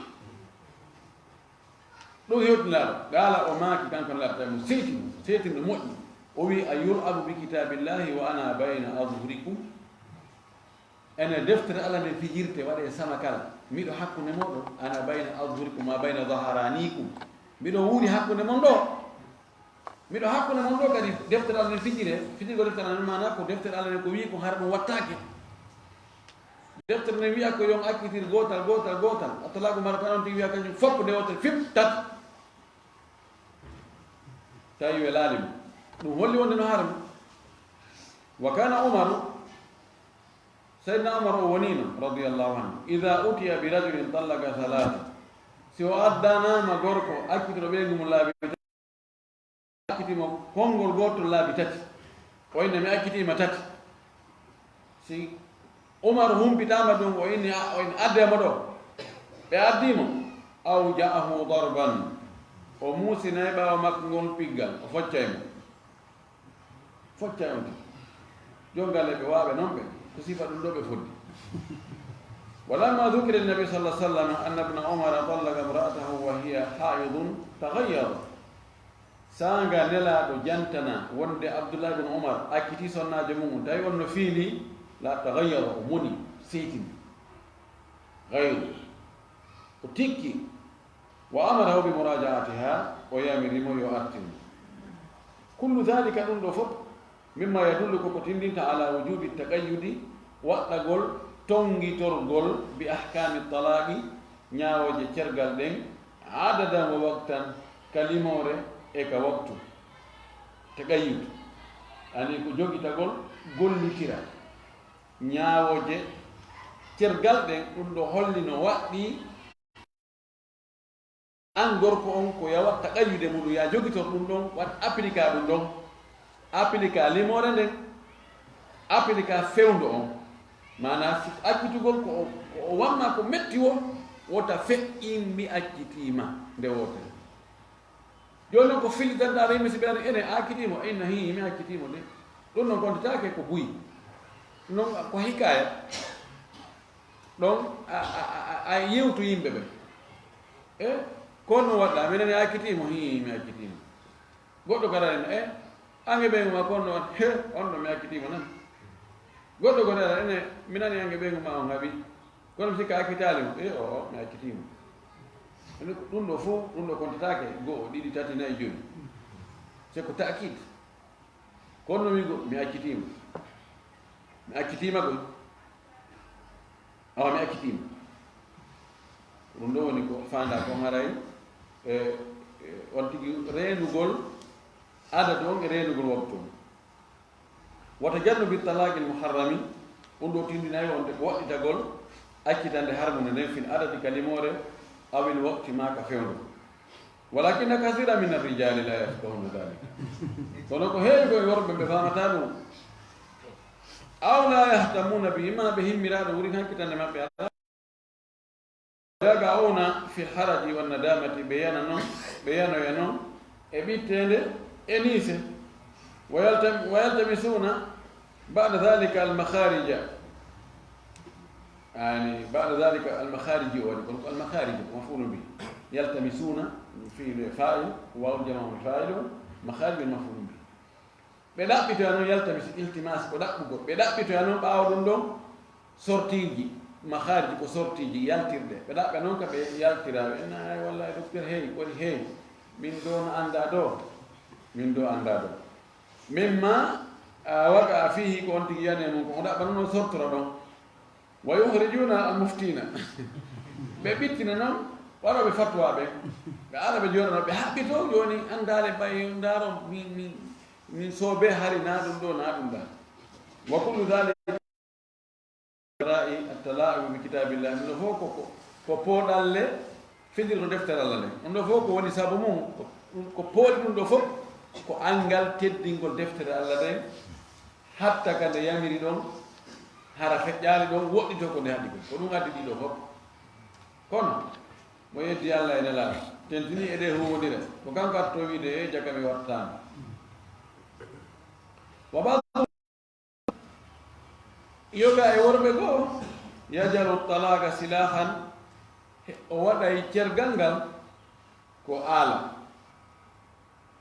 Ɗum hewtinaaɗo. Qaala, o maaki, kanko Nelaaɗo, tawi mo seetino, seetino moƴƴi. O wi'i, "A yul'abu bi kitaabillahi wa ana bayna azhurikum?" Ene deftere Alla nden fijirte, waɗee sama kala. Miɗo hakkunde mooɗon, ana bayna azhurikum ma bayna zaharanikum. Miɗo wuuri hakkunde mon ɗo. Miɗo hakkunde mon ɗo kadi deftere Alla nden fijiree. Fijirgol deftere Alla nden maanaa ko deftere Alla nden ko wi'i ko hara ɗum wattaake. Deftere nden wi'a ko yon accitir gootal, gootal, gootal. At-talaqu marratan, on tigi wi'a kanjum fof ko nde wootere, fip, tati. Tawi welaali mo. Ɗum holli wonde no harmi. Wa kana Umaru, Sayyidina Umar o woniino, radiyallahu anhu, idha utiya bi rajulin tallaqa thalatha. Si o addanaama gorko accituɗo ɓeyngu mum laabi tati, acciti mo konngol gootol laabi tati. O inni, "Mi accitii ma tati." Si Umar humpitaama ɗum, o inni, a, o inni, "Addee mo ɗo." Ɓe addii mo. Aw ja'ahu darban. O muusinay ɓaawo makko ngol piggal, o foccay mo. Foccay on tigi. Jon galle ɓe waaɓe non ɓe, ko sifa ɗum ɗo ɓe foddi. ولما ذكر للنبي صلى الله عليه وسلم أن ابن عمر طلق امرأته وهي حائض تغير. Saanga Nelaaɗo jantana wonde Abdullah ibn Umar acciti sonnaajo mum, tawi on no fiili, la tagayyara, o moni, seytini. Gayru. O tikki. Wa amarahu bi muraja'atiha, o yamiri mo yo artin. Kullu dhalika, ɗum ɗo fof, mimma yadullu, koko tindinta ala wujubi taqayyudi, waɗɗagol tonngitorgol bi ahkami talaqi, ñaawooje cergal ɗen, adadan wa waqtan, ka limoore e ka waktu. Taqayyud, ani ko jogitagol gollitira. Ñaawooje cergal ɗen, ɗum ɗo holli no waɗɗi an gorko on ko ya waɗ taqayyude muɗum, ya jogitor ɗum ɗon, waɗ appliquer ɗum ɗon, appliquer limoore nden, appliquer fewndo on. Maanaa, si accitugol ko o, ko o wamma ko metti woo, wota feƴƴin mi accitiima nde wootere. Jooni noon ko fillitanta yimɓe, si ɓe ari ene accitiimo, inna hii mi accitiimo de. Ɗum ɗon kontataake ko buy. Ɗum ɗon ko hikaaya. Ɗon a, a, a, a yewtu yimɓe ɓe. E, ko no waɗɗa, minen e accitiimo, hii, mi accitiimo. Goɗɗo kadi ari, e, ange ɓeyngu ma, ko no waɗ-, he, on ɗo mi accitiimo nan. Goɗɗo kadi ari, ene, mi nani ange ɓeyngu ma on haɓi. Kono mi sikka accitaali mo, e, o, o, mi accitiimo. Ɗum ɗo fof, ɗum ɗo kontataake, go'o, ɗiɗi, tati, nayi, joyi. C'est ko ta'kid. Kono mi go-, mi accitiima. Mi accitiima koy. Awa, mi accitiima. Ɗum ɗo woni ko faanda ko haray, e, e, on tigi reenugol adadu on e reenugol waktu on. Wa tajannubi talaqil muharrami, ɗum ɗo tindinay wonde ko waɗɗitagol accitande harmunde nden fil adadi ka limoore, awil waqti ma ka fewndo. Walakinna kasira min arrijali la yafqahuna dhalika. Kono ko heewi ko e worɓe ɓe faamata ɗum. Aw la yahtamuna bihi, ma ɓe himmiraaɗo wuri hakkitande maɓɓe ala. Yaqa'una fi haraji wa nadamati, ɓe yana non, ɓe yanoya non e ɓitteende e niise. Wa yaltam-, wa yaltamisuna ba'da dhalika al makharija. Yani, ba'da dhalika al makhariji o waɗi, kono ko al makhariji ko maf'ulun bihi. Yaltamisuna, fi'lu e fa'il, waw jama on fa'il on, makhariji on maf'ulun bihi. Ɓe ɗaɓɓitoya non yaltamis, iltimas ko ɗaɓɓugol. Ɓe ɗaɓɓitoya non ɓaawo ɗum ɗon sortiiji, makhariji ko sortiiji yaltirɗe. Ɓe ɗaɓɓa non ka ɓe yaltira, ɓe inna, "Ay, wallahi, docteur, hey, waɗi hey. Min ɗo no annda ɗo. Min ɗo annda ɗo." Mimma, a, waqa fihi, ko on tigi yani e mum, ko on ɗaɓɓa non sortora ɗon. Wa yukhrijuna al muftina. Ɓe ɓittina non waɗooɓe fatwa ɓe. Ɓe ara ɓe jooɗano, ɓe haɓɓito jooni anndaale ɓay ndaaro min, min, min soobe hari na ɗum ɗo, na ɗum ɗa. Wa kullu dhalika ra'i at-tala'ubu bi kitabillah. Ɗum ɗo fof ko, ko, ko pooɗalle fijirde deftere Allah nden. Ɗum ɗo fof ko woni sabu mum, ko, ko pooɗi ɗum ɗo fof, ko anngal teddingol deftere Allah nden, hatta ka nde yamiri ɗon, hara feƴƴaali ɗon, woɗɗito ko nde haɗi kon. Ko ɗum addi ɗiɗo fof. Kono, mo yeddi Allah e Nelaaɗo, tentini e ɗe huuwondira, ko kanko arto wiide, "E, jaka mi wattaama." Wa ba'du Yoga e worɓe goo, yajalu talaqa silahan, o waɗay cergal ngal ko aala,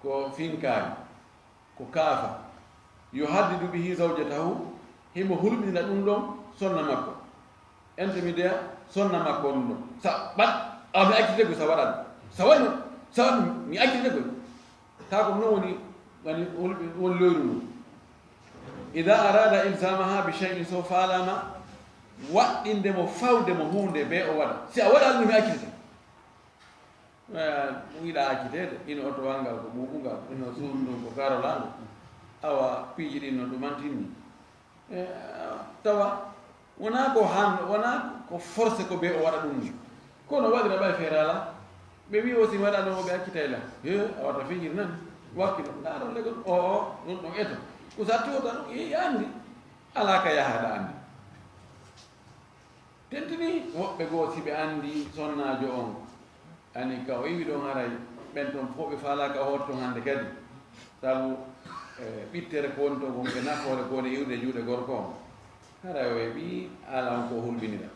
ko finkaari, ko kaafa. Yuhaddidu bihi zawjatahu, himo hulɓinira ɗum ɗon sonna makko. Ente mi deya sonna makko ɗum ɗon. Sa ɓat, a mi accite ko sa waɗan. Sa waɗi, sa waɗi, mi accite ko. Kaa ko ɗum woni, woni, woni loyru ndu. Ida arada ilzamaha bi shay'in, so faalama waɗɗinde mo, fawde mo huunde be o waɗa. Si a waɗa ɗum, mi accitete. Eh, ɗum yiɗa acciteede, ino otowal ngal ko ɓuuɓungal, ino suudu ndun ko karolaandu. Awa, piiji ɗin no ɗumantinni. E, tawa wonaa ko han, wonaa ko forcé ko ɓe o waɗa ɗum ni. Kono waɗira ɓay feere alaa. Ɓe wii o si mi waɗa ɗum o ɓe accitay la. He, a wata fijir nan. Wakkilo, ndaaro legol, o, o, ɗum ɗon eto. Ko sa tiwota ɗum, i anndi. Alaa ka yahaɗa anndi. Tentini woɓɓe goo si ɓe anndi sonnaajo on. Ani ka o iwi ɗon haray ɓen ton fof ɓe faalaaka o hoto ton hannde kadi. Sabu, e, ɓittere ko woni ton kon ke nafoore ko woni iwde juuɗe gorko on. Haray o heɓi aala on ko hulɓinira.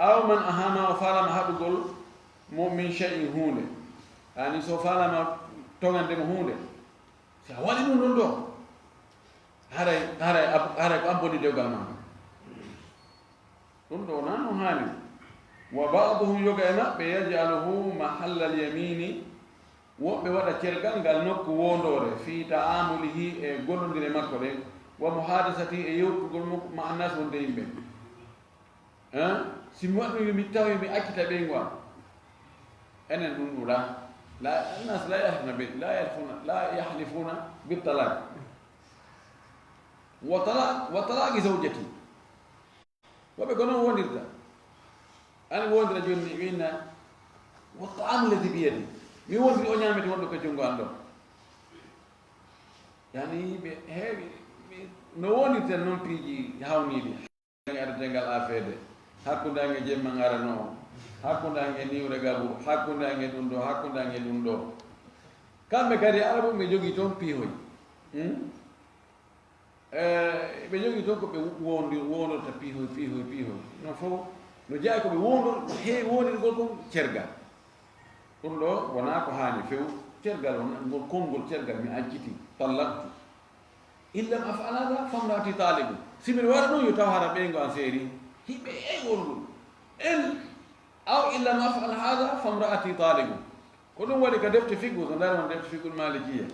Aw man ahama, o faalama haɗugol mo min shay'in huunde. Ani so faalama toŋande mo huunde. Si a waɗi ɗum ɗon ɗo, haray, haray, ab- haray ko an boni dewgal ma. Ɗum ɗo wonaa no haani. Wa ba'duhum, yoga e maɓɓe, yaj'aluhu mahallal yamini, woɓɓe waɗa cergal ngal nokku wondoore, fi ta'amulihi, e gollondire makko ɗen, wa muhadasati, e yewtugol mo ma annas wonde yimɓe. Hein? Si mi waɗi ɗum, yo mi tawi mi accita ɓeyngu am. Enen ɗum ɗum la. La, annas la yahlifuna bi, la yahlifuna, la yahlifuna bi talaq. Wa talaq, wa talaqi zawjati. Woɓɓe ko noon wondirta. Ani wondira jooni ni, ɓe inna, wa ta'amu alladhi bi yadi. Mi wondiri o ñaamete wonɗo ko junngo an ɗo. Yani, ɓe heewi, mi, no wondirten noon piiji hawniiɗi. Addetee ngal afeede. Hakkunde an e jemma ngarano. Hakkunde an e niwre gabu. Hakkunde an e ɗum ɗo. Hakkunde an e ɗum ɗo. Kamɓe kadi, Arabu ɓe jogii toon piihoy. Hmm? Eh, ɓe jogii toon ko ɓe wondi-, wondorta piihoy, piihoy, piihoy. Non fof, no jeyaa ko ɓe wondor-, ko heewi wondirgol kon cergal. Ɗum ɗo wonaa ko haani few. Cergal won, ngol konngol cergal mi acciti, tallaqtu. In lam af'al hadha famra'ati taliqun. Si mbiɗa waɗa ɗum, yo taw hara ɓeyngu an seeri. Hiɓe e wonɗum. En, aw in lam af'al hadha famra'ati taliqun. Ko ɗum waɗi ka defte fiqhu, so ndaari won defte fiqhul malikiya.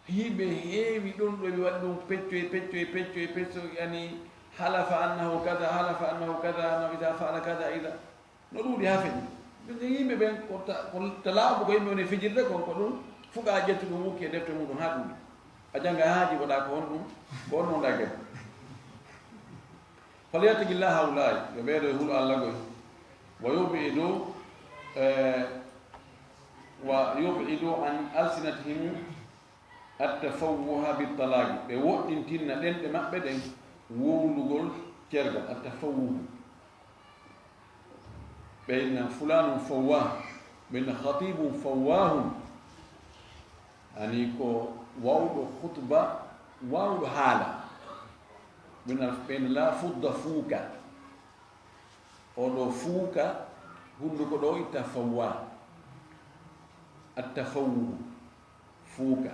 Hiɓe heewi ɗum ɗo, ɓe waɗi ɗum peccoy, peccoy, peccoy, peccoy, yani halafa annahu kada, halafa annahu kada, annahu idha fa'ala kada, idha. No ɗuuɗi haa feƴi. Ɗum yimɓe ɓen ko ta-, ko ta laaɓu ko yimɓe woni fijirde kon, ko ɗum fuka ƴetti ɗum wukki e defte muɗum haa ɗuuɗi. A jannga haa jiboɗaa ko honɗum, ko honno ndaa gese. Falyattaqillaha haula'i, yo ɓeeɗo e hulu Allah goy. Wa yub'idu, eh, wa yub'idu an alsinatihim Attafawwuha bittalaqi, ɓe woɗɗintinna ɗenɗe maɓɓe ɗen wowlugol cergal, attafawwuhu. Ɓe inna fulanun fawwah, ɓe inna khatibun fawwahun. Ani ko wawɗo khutba, wawɗo haala. Ɓe inna, ɓe inna la fudda fuuka. Oɗo fuuka, hunduko ɗo itta fawwa. Attafawwu, fuuka.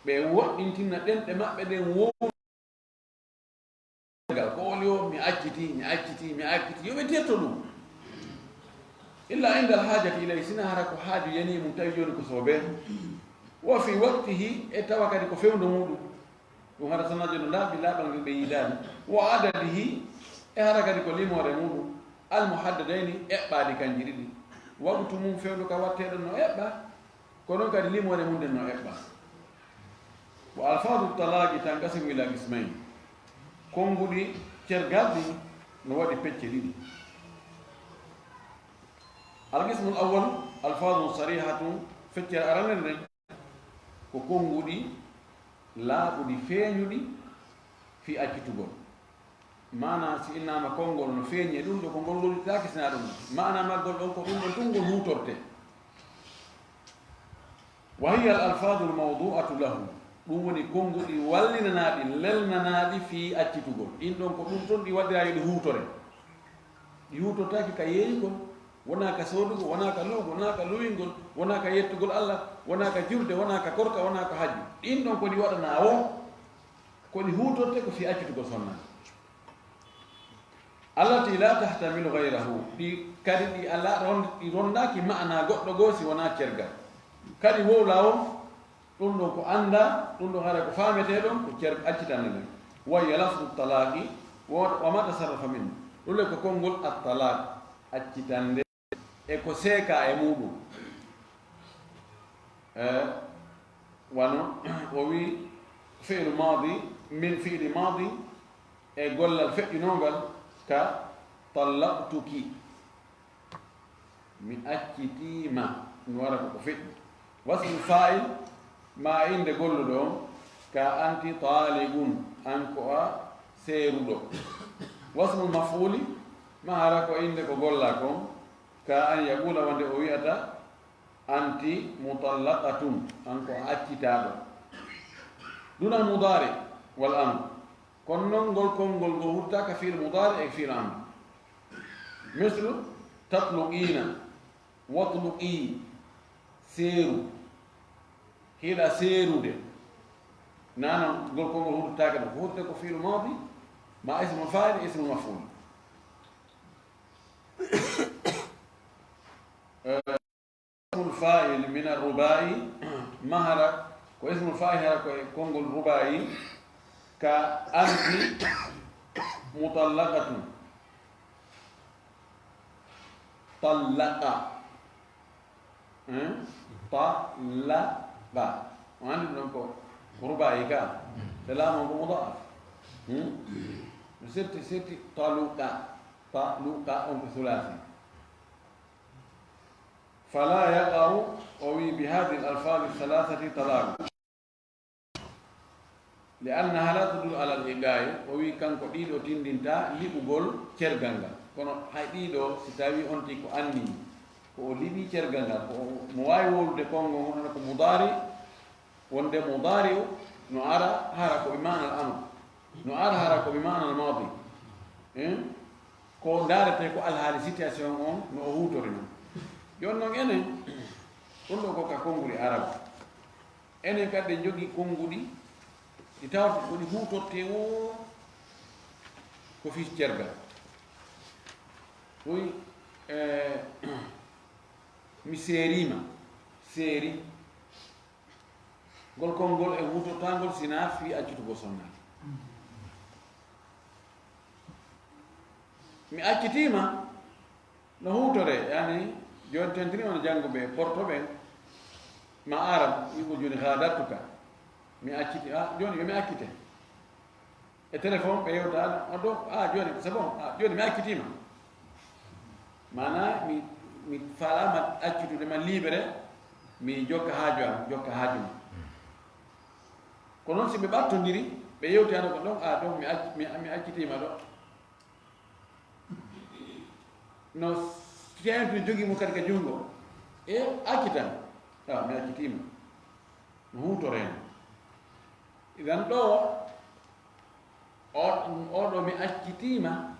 Ɓe woɗɗintinna ɗenɗe maɓɓe ɗen wo-, ko oli o, mi acciti, mi acciti, mi acciti. Yo ɓe tetto ɗum. Illa indal haajati ilay, sina hara ko haaju yani mum tawi jooni ko soobee. Wa fi waqtihi, e tawa kadi ko fewndo muɗum. Ɗum hara sanajo no laaɓi laaɓal ngal ɓe yiidaani. Wa adadihi, e hara kadi ko limoore muɗum. Al muhaddadayni, eɓɓaadi kanji ɗiɗi. Waqtu mum fewndo ka watteɗon no eɓɓa, ko ɗon kadi limoore mum nden no eɓɓa. Wa alfadu talaqi tanqasimu ila qismayn. Konnguɗi cergal ɗi no waɗi pecce ɗiɗi. Al qismul awwal, alfadun sarihatun, feccere arande nden, ko konnguɗi laaɓuɗi feeñuɗi fii accitugol. Maanaa si innaama konngol no feeñi e ɗum ɗo, ko ngol ngol ittaaki sinaa ɗum. Maanaa maggol ɗon ko ɗum ɗon tun ngol huutortee. Wa hiya al alfadul mawdu'atu lahu. Ɗum woni konnguɗi wallinanaaɗi, lelnanaaɗi fii accitugol. Ɗin ɗon ko ɗum ton ɗi waɗiraa yo ɗi huutore. Ɗi huutortaake ka yeeyugol, wonaa ka soodugol, wonaa ka luwugol, wonaa ka luwingol, wonaa ka yettugol Allah, wonaa ka julde, wonaa ka korka, wonaa ka hajju. Ɗin ɗon ko ɗi waɗanaa woo, ko ɗi huutortee ko fii accitugol sonnaajo. Allati la tahtamilu ghayrahu. Ɗi kadi ɗi alaa ron-, ɗi rondaaki ma'anaa goɗɗo goo si wonaa cergal. Kadi wowlaa woo, ɗum ɗon ko anndaa, ɗum ɗon haray ko faametee ɗon, ko cer-, accitande nden. Wa hiya lafdu talaaqi, wa, wa ma tasarrafa min. Ɗum le ko konngol at-talaaq, accitande, e ko seekaa e muuɗum. Eh, wano o wi fi'lu maadi, min fi'li maadi, e gollal feƴƴunoongal ka tallaqtuki. Mi accitii ma, no wara ko ko feƴƴi. Wasmu fa'il, ma innde golluɗo on, ka anti taaliqun, an ko a seeruɗo. Wasmu maf'uli, ma hara ko innde ko gollaa kon, ka an yaqula, wonde o wi'ata, anti mutallaqatun, an ko a accitaaɗo. Dunal mudaari wal amr. Kono non ngol konngol ngol hurtaaka fi'il mudaari e fi'il amr. Mislu tatluqiina, watluqii, seeru, hiɗa seerude. Nana ngol konngol huutotaake ɗo. Huutote ko fiilu maadi, ma ismul faa'il, ismul maf'uul. Ismul faa'il min arrubaa'i, ma hara ko ismul faa'il hara ko e konngol rubaa'i, ka anti mutallaqatun. Tallaqa. Hein? Tallaqa. On anndi ɗum ko rubaa'i ka. Te laamu on ko mudaa'af. Hmm? No sirti, sirti taluqa. Taluqa on ko sulaasi. Fala yaqa'u, o wi, bi hadhihi al-alfazi thalathati talaq. Li annaha la tadullu ala al-iqa'i, o wi kanko ɗiɗo tindinta liɓugol cergal ngal. Kono hay ɗiɗo, si tawi on tigi ko anni, ko o liɓi cergal ngal, ko o, mo waawi wowlude konngol ngon, ko mudaari, wonde mudaari o no ara hara ko bi ma'na al-amr, no ara hara ko bi ma'na al-maadi. Hein? Ko ndaarete ko alhaali situation on no o huutori non. Jooni non enen, ɗum ɗo ko ka konnguɗi arab. Enen kadi ɗen njogii konnguɗi ɗi tawata ko ɗi huutortee woo ko fii cergal. Ɗum, eh, mi seeriima, seeri. Ngol konngol e huutortangol sinaa fii accitugol sonnaajo. Mi accitiima no huutoree, yani, jooni tentini on jannguɓe Porto ɓen, ma arab, wi'ugol jooni gaadartuka. Mi acciti, ah, jooni yo mi accite. E téléphone ɓe yewta, ah, donc, ah, jooni, c'est bon, ah, jooni mi accitiima. Maanaa, mi, mi faalaama accitude ma libéré, mi jokka haaju am, jokka haaju ma. Ko noon si ɓe ɓattondiri, ɓe yewti hano ko ɗon, ah, donc mi acc-, mi, mi accitiima ɗo. No teento jogii mo kadi ka junngo. E accitan. Ah, mi accitiima. No huutoree no. Idan ɗo, o, oɗo mi accitiima.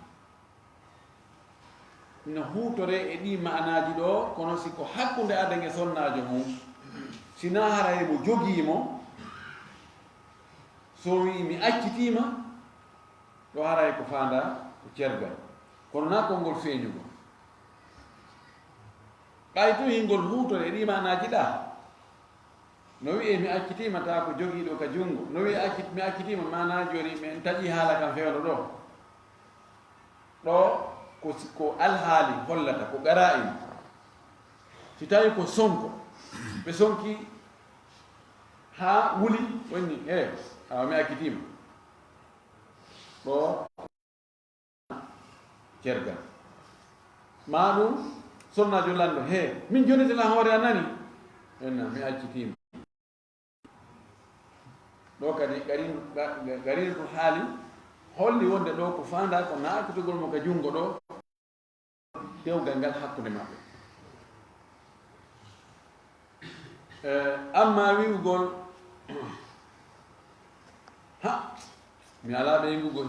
No huutoree e ɗii maanaaji ɗo, kono si ko hakkunde aden e sonnaajo mum, sinaa haray mo jogii mo, so wi'i mi accitiima, ɗo haray ko faandaa ko cergal. Kono naa konngol feeñugol. Ɓay tun hingol huutoree e ɗii maanaaji ɗaa. No wi'ee mi accitiima taa ko jogiiɗo ka junngo. No wi'ee acci-, mi accitiima maanaa jooni min taƴii haala kan fewndo ɗo. Ɗo ko si-, ko alhaali hollata, ko qara'in. Si tawi ko sonko, ɓe sonki haa wuli, wonni, eh, awa mi accitiima. Ɗo cergal. Maa ɗum, sonnaajo lanndo, he, min jonete lan hoore a nani? Enna, mi accitiima. Ɗo kadi, gariinu, ga-, ga-, gariinu haali, holli wonde ɗo ko faandaa ko naakitugol mo ka junngo ɗo, dewgal ngal hakkunde maɓɓe. Eh, amma wi'ugol, ha, mi alaa ɓeyngu goy.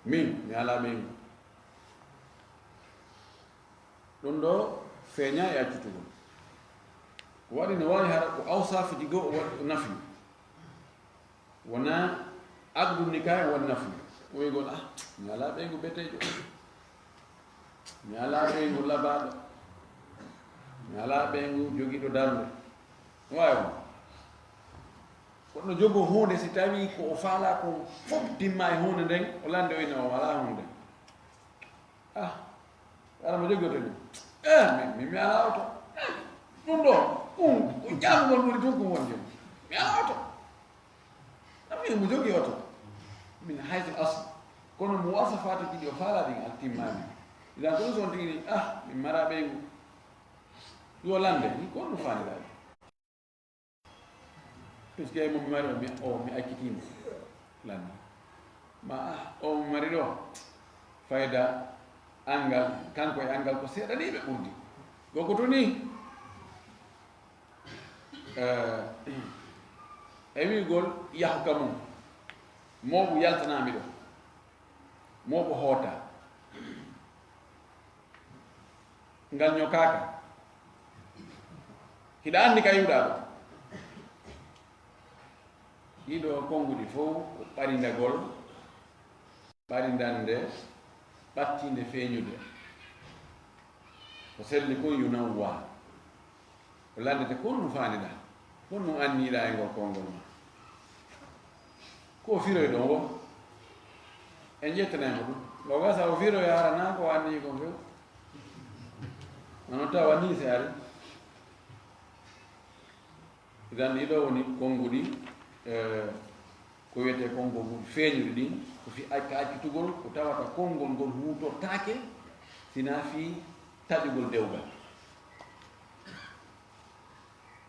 Min, mi alaa ɓeyngu. Ɗum ɗo feeñaa e accitugol. Ko waɗi no waawi hara ko awsaafuji goo o waɗi o nafi. Wonaa aqdu nikaah won nafi. Wi'ugol, ah, mi alaa ɓeyngu beteejo. Mi alaa ɓeyngu labaaɗo. Mi alaa ɓeyngu jogiiɗo darnde. Waawi won. Kono jogoo huunde, si tawii ko o faalaa ko fof timma e huunde nden, o lanndoyno o alaa huunde. Ah, wala mo jogii oto ni. Eh, mi, mi, mi alaa oto. Eh, ɗum ɗo, ɗum, ko jaabugol woni tun ko woni jom. Mi alaa oto. Ami mo jogii oto. Min haysul asl. Kono mo wasafaatuji ɗi o faalaa ɗin altimmaani. Idan ko ɗum so on tigi ni, ah, min maraa ɓeyngu. Yo lannde, ni ko ɗum faaniraaɗi. Puisque mo mi mari o, mi, o, mi accitiima. Lanni. Ma, ah, o mi mari ɗo. Fayda angal, kanko e angal ko seeɗaniiɓe ɓurdi. Ko ko tuni. Eh, e wi'ugol yahu ka mum. Mooɓu yaltanaami ɗo. Mooɓu hoota. Ngal ñokaaka. Hiɗa anndi ka iwɗa ɗo. Ɗiɗo konnguɗi fow ko ɓarindagol, ɓarindannde, ɓattiinde feeñude. Ko selli kon yunawwa. Ko lanndete kon no faandiɗa, kon no anniyiɗa e ngol konngol ma. Ko o firoy ɗon wo? En ƴettanay mo ɗum. Ngo gasa o firoy harana ko anniyi kon few. Mano tawa ni se ari. Idan ɗiɗo woni konnguɗi, eh, ko wiyetee konnguɗi feeñuɗi ɗin, ko fii acca accitugol, ko tawata konngol ngol huutortaake, sina fii taƴugol dewgal.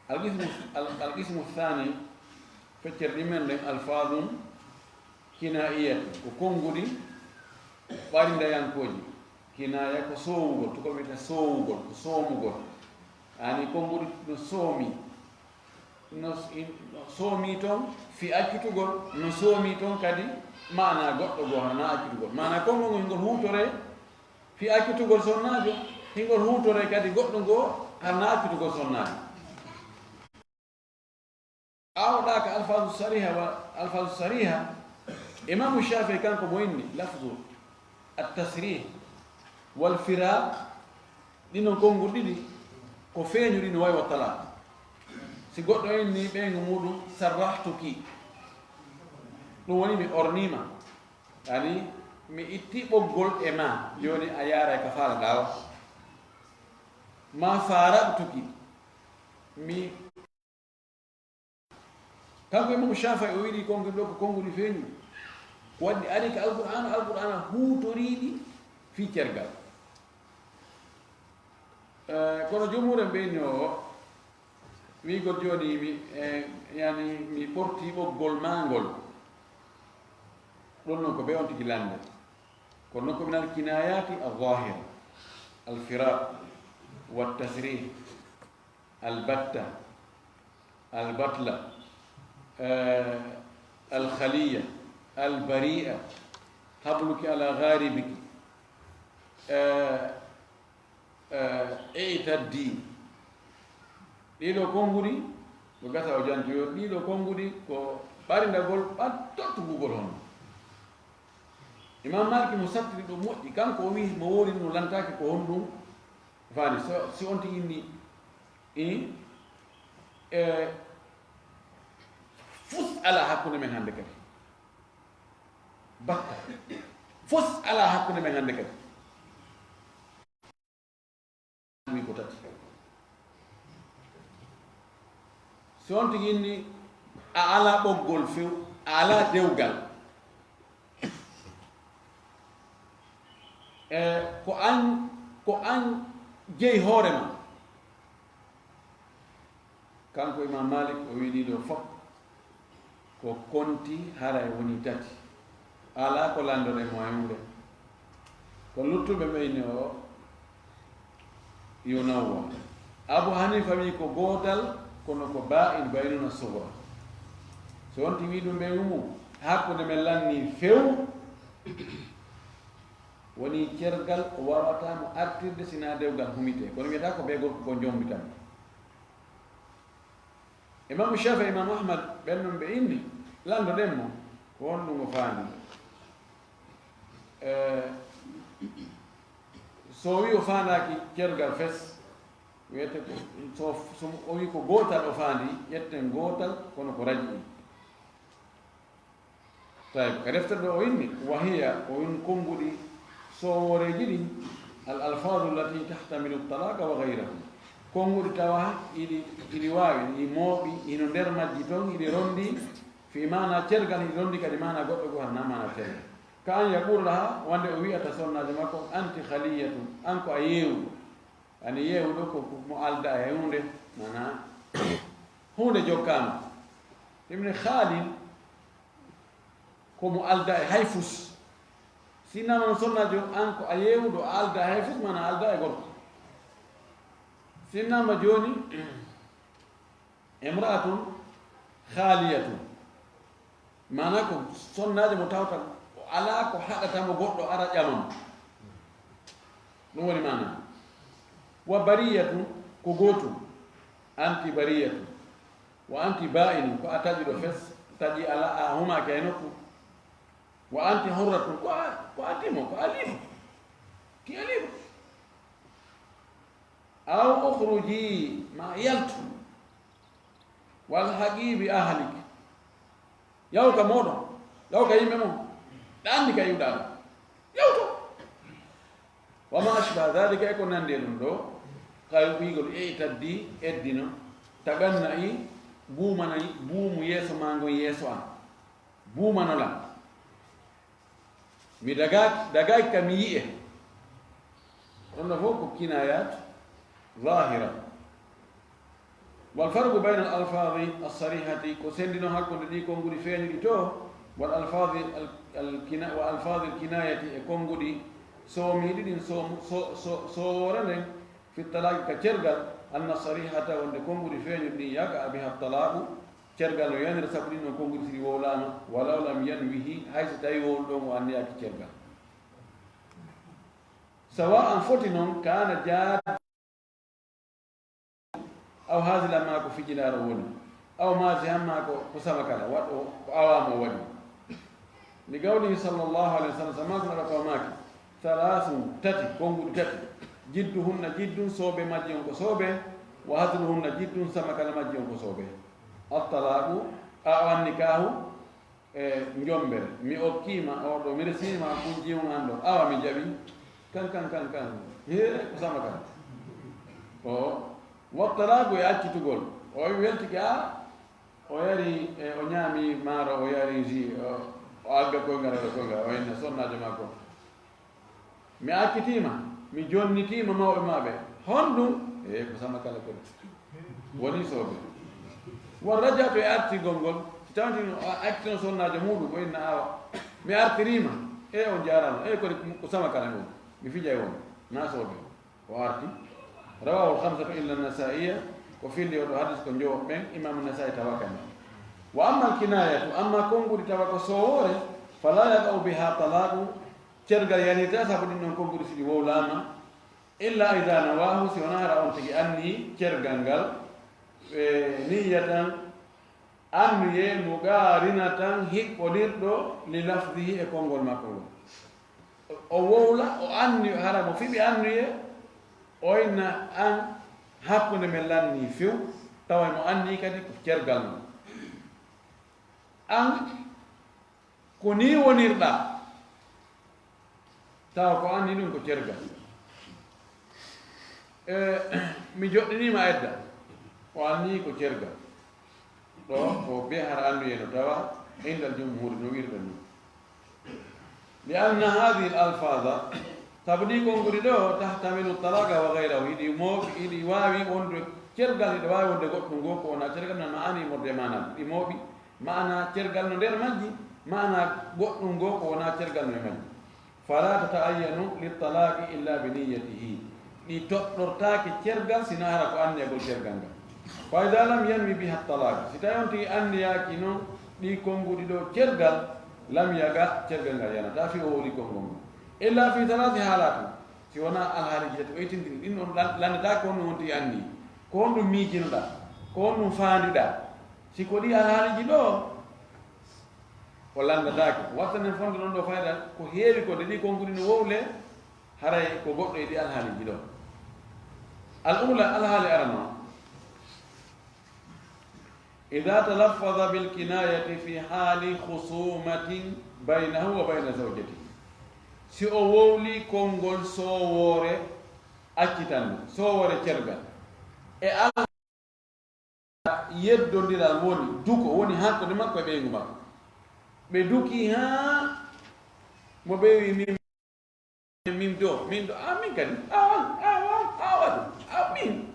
Alqismu, al-, alqismu thani, feccere ɗin men ɗen, alfazun kinaiyatun, ko konnguɗi ɓarindayankooji. Kinaya ko soowugol, to ko wiyetee soowugol, ko soomugol. Ani konnguɗi no soomi. No s-, in-, no soomi ton fii accitugol, no soomi ton kadi maana goɗɗo goo hana accitugol. Maana konngol ngol hingol huutoree fii accitugol sonnaajo, hingol huutoree kadi goɗɗo goo hana accitugol sonnaajo. Aawɗaaka alfazu sariha wa alfazu sariha, Imaamu Shaafi'i kanko mo inni lafzu at-tasrih wal firaq, ɗin non konnguɗi ɗiɗi ko feeñuɗi no wayi wa talaq. Si goɗɗo inni ɓeyngu muɗum sarrahtuki, ɗum woni mi orniima, yani mi itti ɓoggol e ma, jooni a yaaray ka faalaɗaa o. Ma faraqtuki, mi Kanko Imaamu Shaafi'i o wiɗi konnguɗi ɗo ko konnguɗi feeñi. Ko waɗi ari ka Alqur'aana, Alqur'aana huutoriiɗi fii cergal. Eh, kono jumhuur en ɓe inni o, wi'ugol jooni mi, eh, yani mi ɓorti ɓoggol maa ngol. Ɗum non ko ɓe on tigi lannde. Kono non ko minal kinaayaati al-zaahira, al-firaaq, wat-tasriih. Albatta, albatla, eh, alkhaliya, albari'a, habluki ala gharibiki, eh, eh, i'taddi. Ɗiɗo konnguɗi, ko gasa o jantoyo, ɗiɗo konnguɗi ko ɓarindagol ɓattottugugol honno. Imam Maliki mo sattiri ɗo moƴƴi, kanko o wi'i mo woori no lantaaki ko honɗum faani, so, si on tigi inni, i, e, fus ala hakkunde men hannde kadi. Batta. Fus ala hakkunde men hannde kadi. Wi ko tati. Si on tigi inni a ala ɓoggol few, a ala dewgal. E ko an, ko an jeyi hoore ma. Kanko Imam Malik o wi'i ɗiɗo fof ko konti haray woni tati. Alaa ko lanndoɗen mo e hunde. Ko luttuɓe ɓe inni o yunawwa. Abu Hanifa wi'i ko gootal, kono ko ba'in, baynuna sugra. So wonti wi'i ɗum ɓe umu, hakkunde men lanni few, woni cergal o waawata mo artirde sina dewgal humitee. Kono wiyata ko bee gorko ko jombitamo. Imaamu Shaafi'i, Imaamu Ahmad, ɓen non ɓe inni, lanndoɗen mo, ko honɗum o faandi? Eh, so o wi'i o faandaaki cergal fes, wiyete ko, so, so o wi'i ko gootal o faandi, ƴetten gootal, kono ko raji'i. Tayyib, ka deftere ɗo o inni, wa hiya, ko on konnguɗi sooworeeji ɗin, al alfaadu allati tahtamilu talaqa wa ghayrahu. Konnguɗi tawa iɗi, iɗi waawi, iɗi mooɓi, hino nder majji ton, iɗi ronndi, fii maana cergal, iɗi ronndi kadi maana goɗɗo goo, hara na maana cergal. Ka an yaqulu laha, wonde o wi'ata sonnaajo makko, anti khaliyatun, an ko a yeewuɗo. Ani yeewuɗo ko, ko mo aldaa e huunde, maana huunde jokkaama. Ɗum ne khaalin, ko mo aldaa e hay fus. Si innama no sonnaajo, an ko a yeewuɗo, a aldaa e hay fus, maana a aldaa e gorko. Si innama jooni, imra'atun khaliyatun. Maana ko sonnaajo mo tawta o alaa ko haɗata mo goɗɗo ara ƴama mo. Ɗum woni maana. Wa bariyatun, ko gootum. Anti bariyatun. Wa anti ba'inun, ko a taƴuɗo fes, taƴi ala a humaaki e nokku. Wa anti hurratun, ko a, ko a dimo, ko a libre. Ki a libre. Aw ukhruji, ma yaltu. Wal haqi bi ahlik. Yaw ka mooɗon, yaw ka yimɓe mon. Ɗa anndi ka iwɗaa ɗo. Yawto. Wa ma ashbaha dhalika, e ko nanndi e ɗum ɗo, ka wi'ugol e taddi, eddino, taganna'i, buumana'i, buumu yeeso maa ngon yeeso an. Buumano lan. Mi dagaaki, dagaaki ka mi yi'e. Ɗon ɗo fof ko kinayat zahira. Wal farqu bayna al alfazi as-sarihati, ko senndino hakkunde ɗi konnguɗi feeñuɗi to, wal alfazi al, al kina, wa alfazi al kinayati, e konnguɗi soomiiɗi ɗin, soomu, so, so, soowoore nden, fi talaqi ka cergal, anna sarihata, wonde konnguɗi feeñuɗi ɗin, yaqa biha talaqu, cergal no yanira sabu ɗin ɗon konnguɗi si ɗi wowlaama, walaw lam yanwihi, hay so tawi wowluɗo on o anniyaaki cergal. Sawa an foti non kaana jaat aw haasilan maa ko fijinaaro woni, aw maasihan maa ko, ko samakala, waɗɗo ko awaama o waɗi. Li qawlihi sallallahu alayhi wa sallam, sabu ko Nulaaɗo ko maaki, salaasun, tati, konnguɗi tati, jidduhunna jiddun, soobe majji on ko soobe, wa hazluhunna jiddun, samakala majji on ko soobe. At-talaaqu, a, wan nikaahu, e njombere, mi okkiima oo ɗoo, mi resiima kun jiwun an ɗoo, awa mi jaɓi, kan, kan, kan, kan, hee, ko sama kan. O, wattalaaku e accitugol, o weltike, a, o yari, e, o ñaami maaro, o yari ji, o, o agga koyngal, o koyngal, o inna sonnaajo makko. Mi accitiima, mi jonnitiima mawɓe maɓɓe. Honɗum? E ko sama kala kadi. Woni soobe. Won rajatu e artigol ngol. Si tawti no o accitino sonnaajo muuɗum, o inna awa. Mi artiriima. E on jaaraama. E kodi ko sama kala ngol. Mi fijay won. Na soobe. O arti. Rawahu khamsatu illa Nasaiya. Ko filli oɗo hadis ko njowo ɓen. Imam Nasai tawakani. Wa amma al-kinayatu, amma konnguɗi tawa ko soowoore, fala yaqa'u biha talaqu, cergal yanirta sabu ɗin ɗon konnguɗi si ɗi wowlaama, illa ida nawahu, si wonaa hara on tigi anni cergal ngal, e niyatan, annuye, muqarinatan, hiɓɓondirɗo, li lafdihi, e konngol makko ngol. O wowla, o anni, hara mo fiɓi annuye, o inna an hakkunde men lanni few, tawa mo anni kadi ko cergal mum. An ko ni wonirɗa, tawa ko anni ɗum ko cergal. E, mi joɗɗinima edda, o anni ko cergal. Ɗo ko be har annuye no tawa indal jumhuri no wirɗa ni. Li anna hadhihi al alfaza, sabu ɗi konnguli ɗo, tahtamilu talaqa wa ghayrahu, iɗi mooɓi, iɗi waawi wonde cergal, iɗi waawi wonde goɗɗum goo ko wona cergal, na maani morde maana, ɗi mooɓi maana cergal no nder majji, maana goɗɗum goo ko wona cergal no e majji. Fala tata'ayyanu lit talaqi illa bi niyyatihi. Ɗi toɗɗortaake cergal sina hara ko anniyagol cergal ngal. Fa ida lam yanwi biha talaq, si tawi on tigi anniyaaki noon ɗi konnguɗi ɗo cergal, lam yaga, cergal ngal yanata fi o wowli konngol ngol. Illa fi talati halatin, si wona alhaaliji tati o yitintini ɗin, on lan-, lanndataake ko honɗum on tigi anni, ko honɗum miijinoɗa, ko honɗum faandiɗa. Si ko ɗi alhaaliji ɗo, o lanndataake. Wattanen fonde noon ɗo fayda ko heewi ko nde ɗi konnguɗi no wowle, haray ko goɗɗo e ɗi alhaaliji ɗo. Al ula, alhaali arano. Ida talaffaza bil kinayati fi hali khusumatin baynahu wa bayna zawjatihi. Si o wowli konngol soowoore accitande, soowoore cergal. E al- yeddondiral woni, duko woni hakkunde makko e ɓeyngu makko. Ɓe duki haa mo ɓe wi min, min do, min do, a min kadi, a, a, a, a waɗu, a min,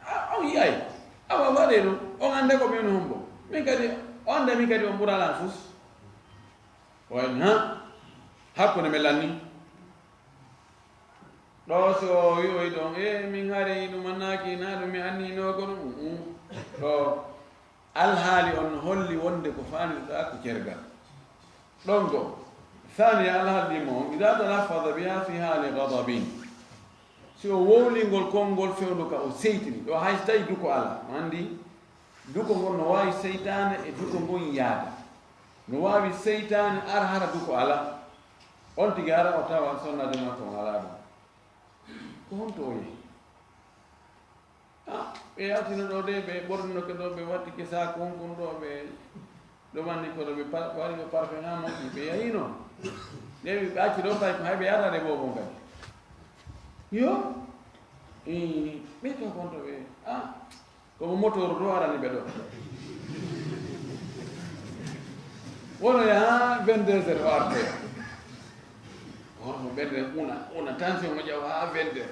a, on yiyay, awa waɗe ɗum, on annda ko min hombo, min kadi, o annda min kadi on ɓurala fus. O en ha, hakkunde men lanni. Ɗo si o wi'oy ɗon, e min hari ɗum annaaki, na ɗum mi anniino ko ɗum. Mm, mm. Ɗo alhaali on holli wonde ko faanirɗaa ko cergal. Ɗon go, thaniya alhaali ɗi mo, ida talaffaza biha fi hali gadabin. Si o wowlingol konngol fewndo ka o seytini, ɗo hay so tawi duko alaa, on anndi duko ngol no waawi seytaane e duko ngon yaada. No waawi seytaane ar hara duko alaa. On tigi ara o tawa sonnaajo makko on alaa ɗon. Ko honto o yehi? Ah, ɓe yaltino ɗo de, ɓe ɓornino ke ɗo, ɓe watti ke saako on kon ɗo, ɓe ɗo manni kono ɓe pa-, wari ɓe parfum ha moƴƴi, ɓe yahino. Nde ɓe acci ɗo tawi ko hay ɓe yahata de boobo kadi. Yo, eh, ɓe to kon to ɓe, ah, komo motor ɗo arani ɓe ɗo. Wono yaha vingt-deux heures o artoya. Hono mo ɓernde una, una tension mo ƴaw ha vingt-deux.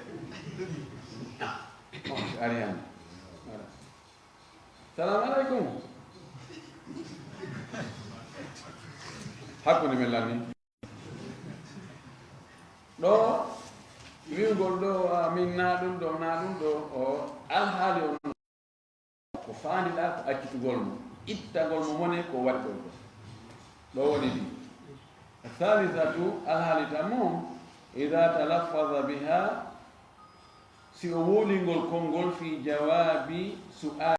Ah, on ari hannde. Voilà. Salamu aleykum. Hakkunde men lanni. Ɗo, wi'ugol ɗo, a, min na ɗum ɗo, na ɗum ɗo, o alhaali on ko faandiɗaa ko accitugol mo, ittagol mo mone ko waɗgol ko. Ɗo woni ɗi. Thalithatu, alhaali tammo, ida talaffaza biha, si o wowlingol konngol fi jawaabi su'aali.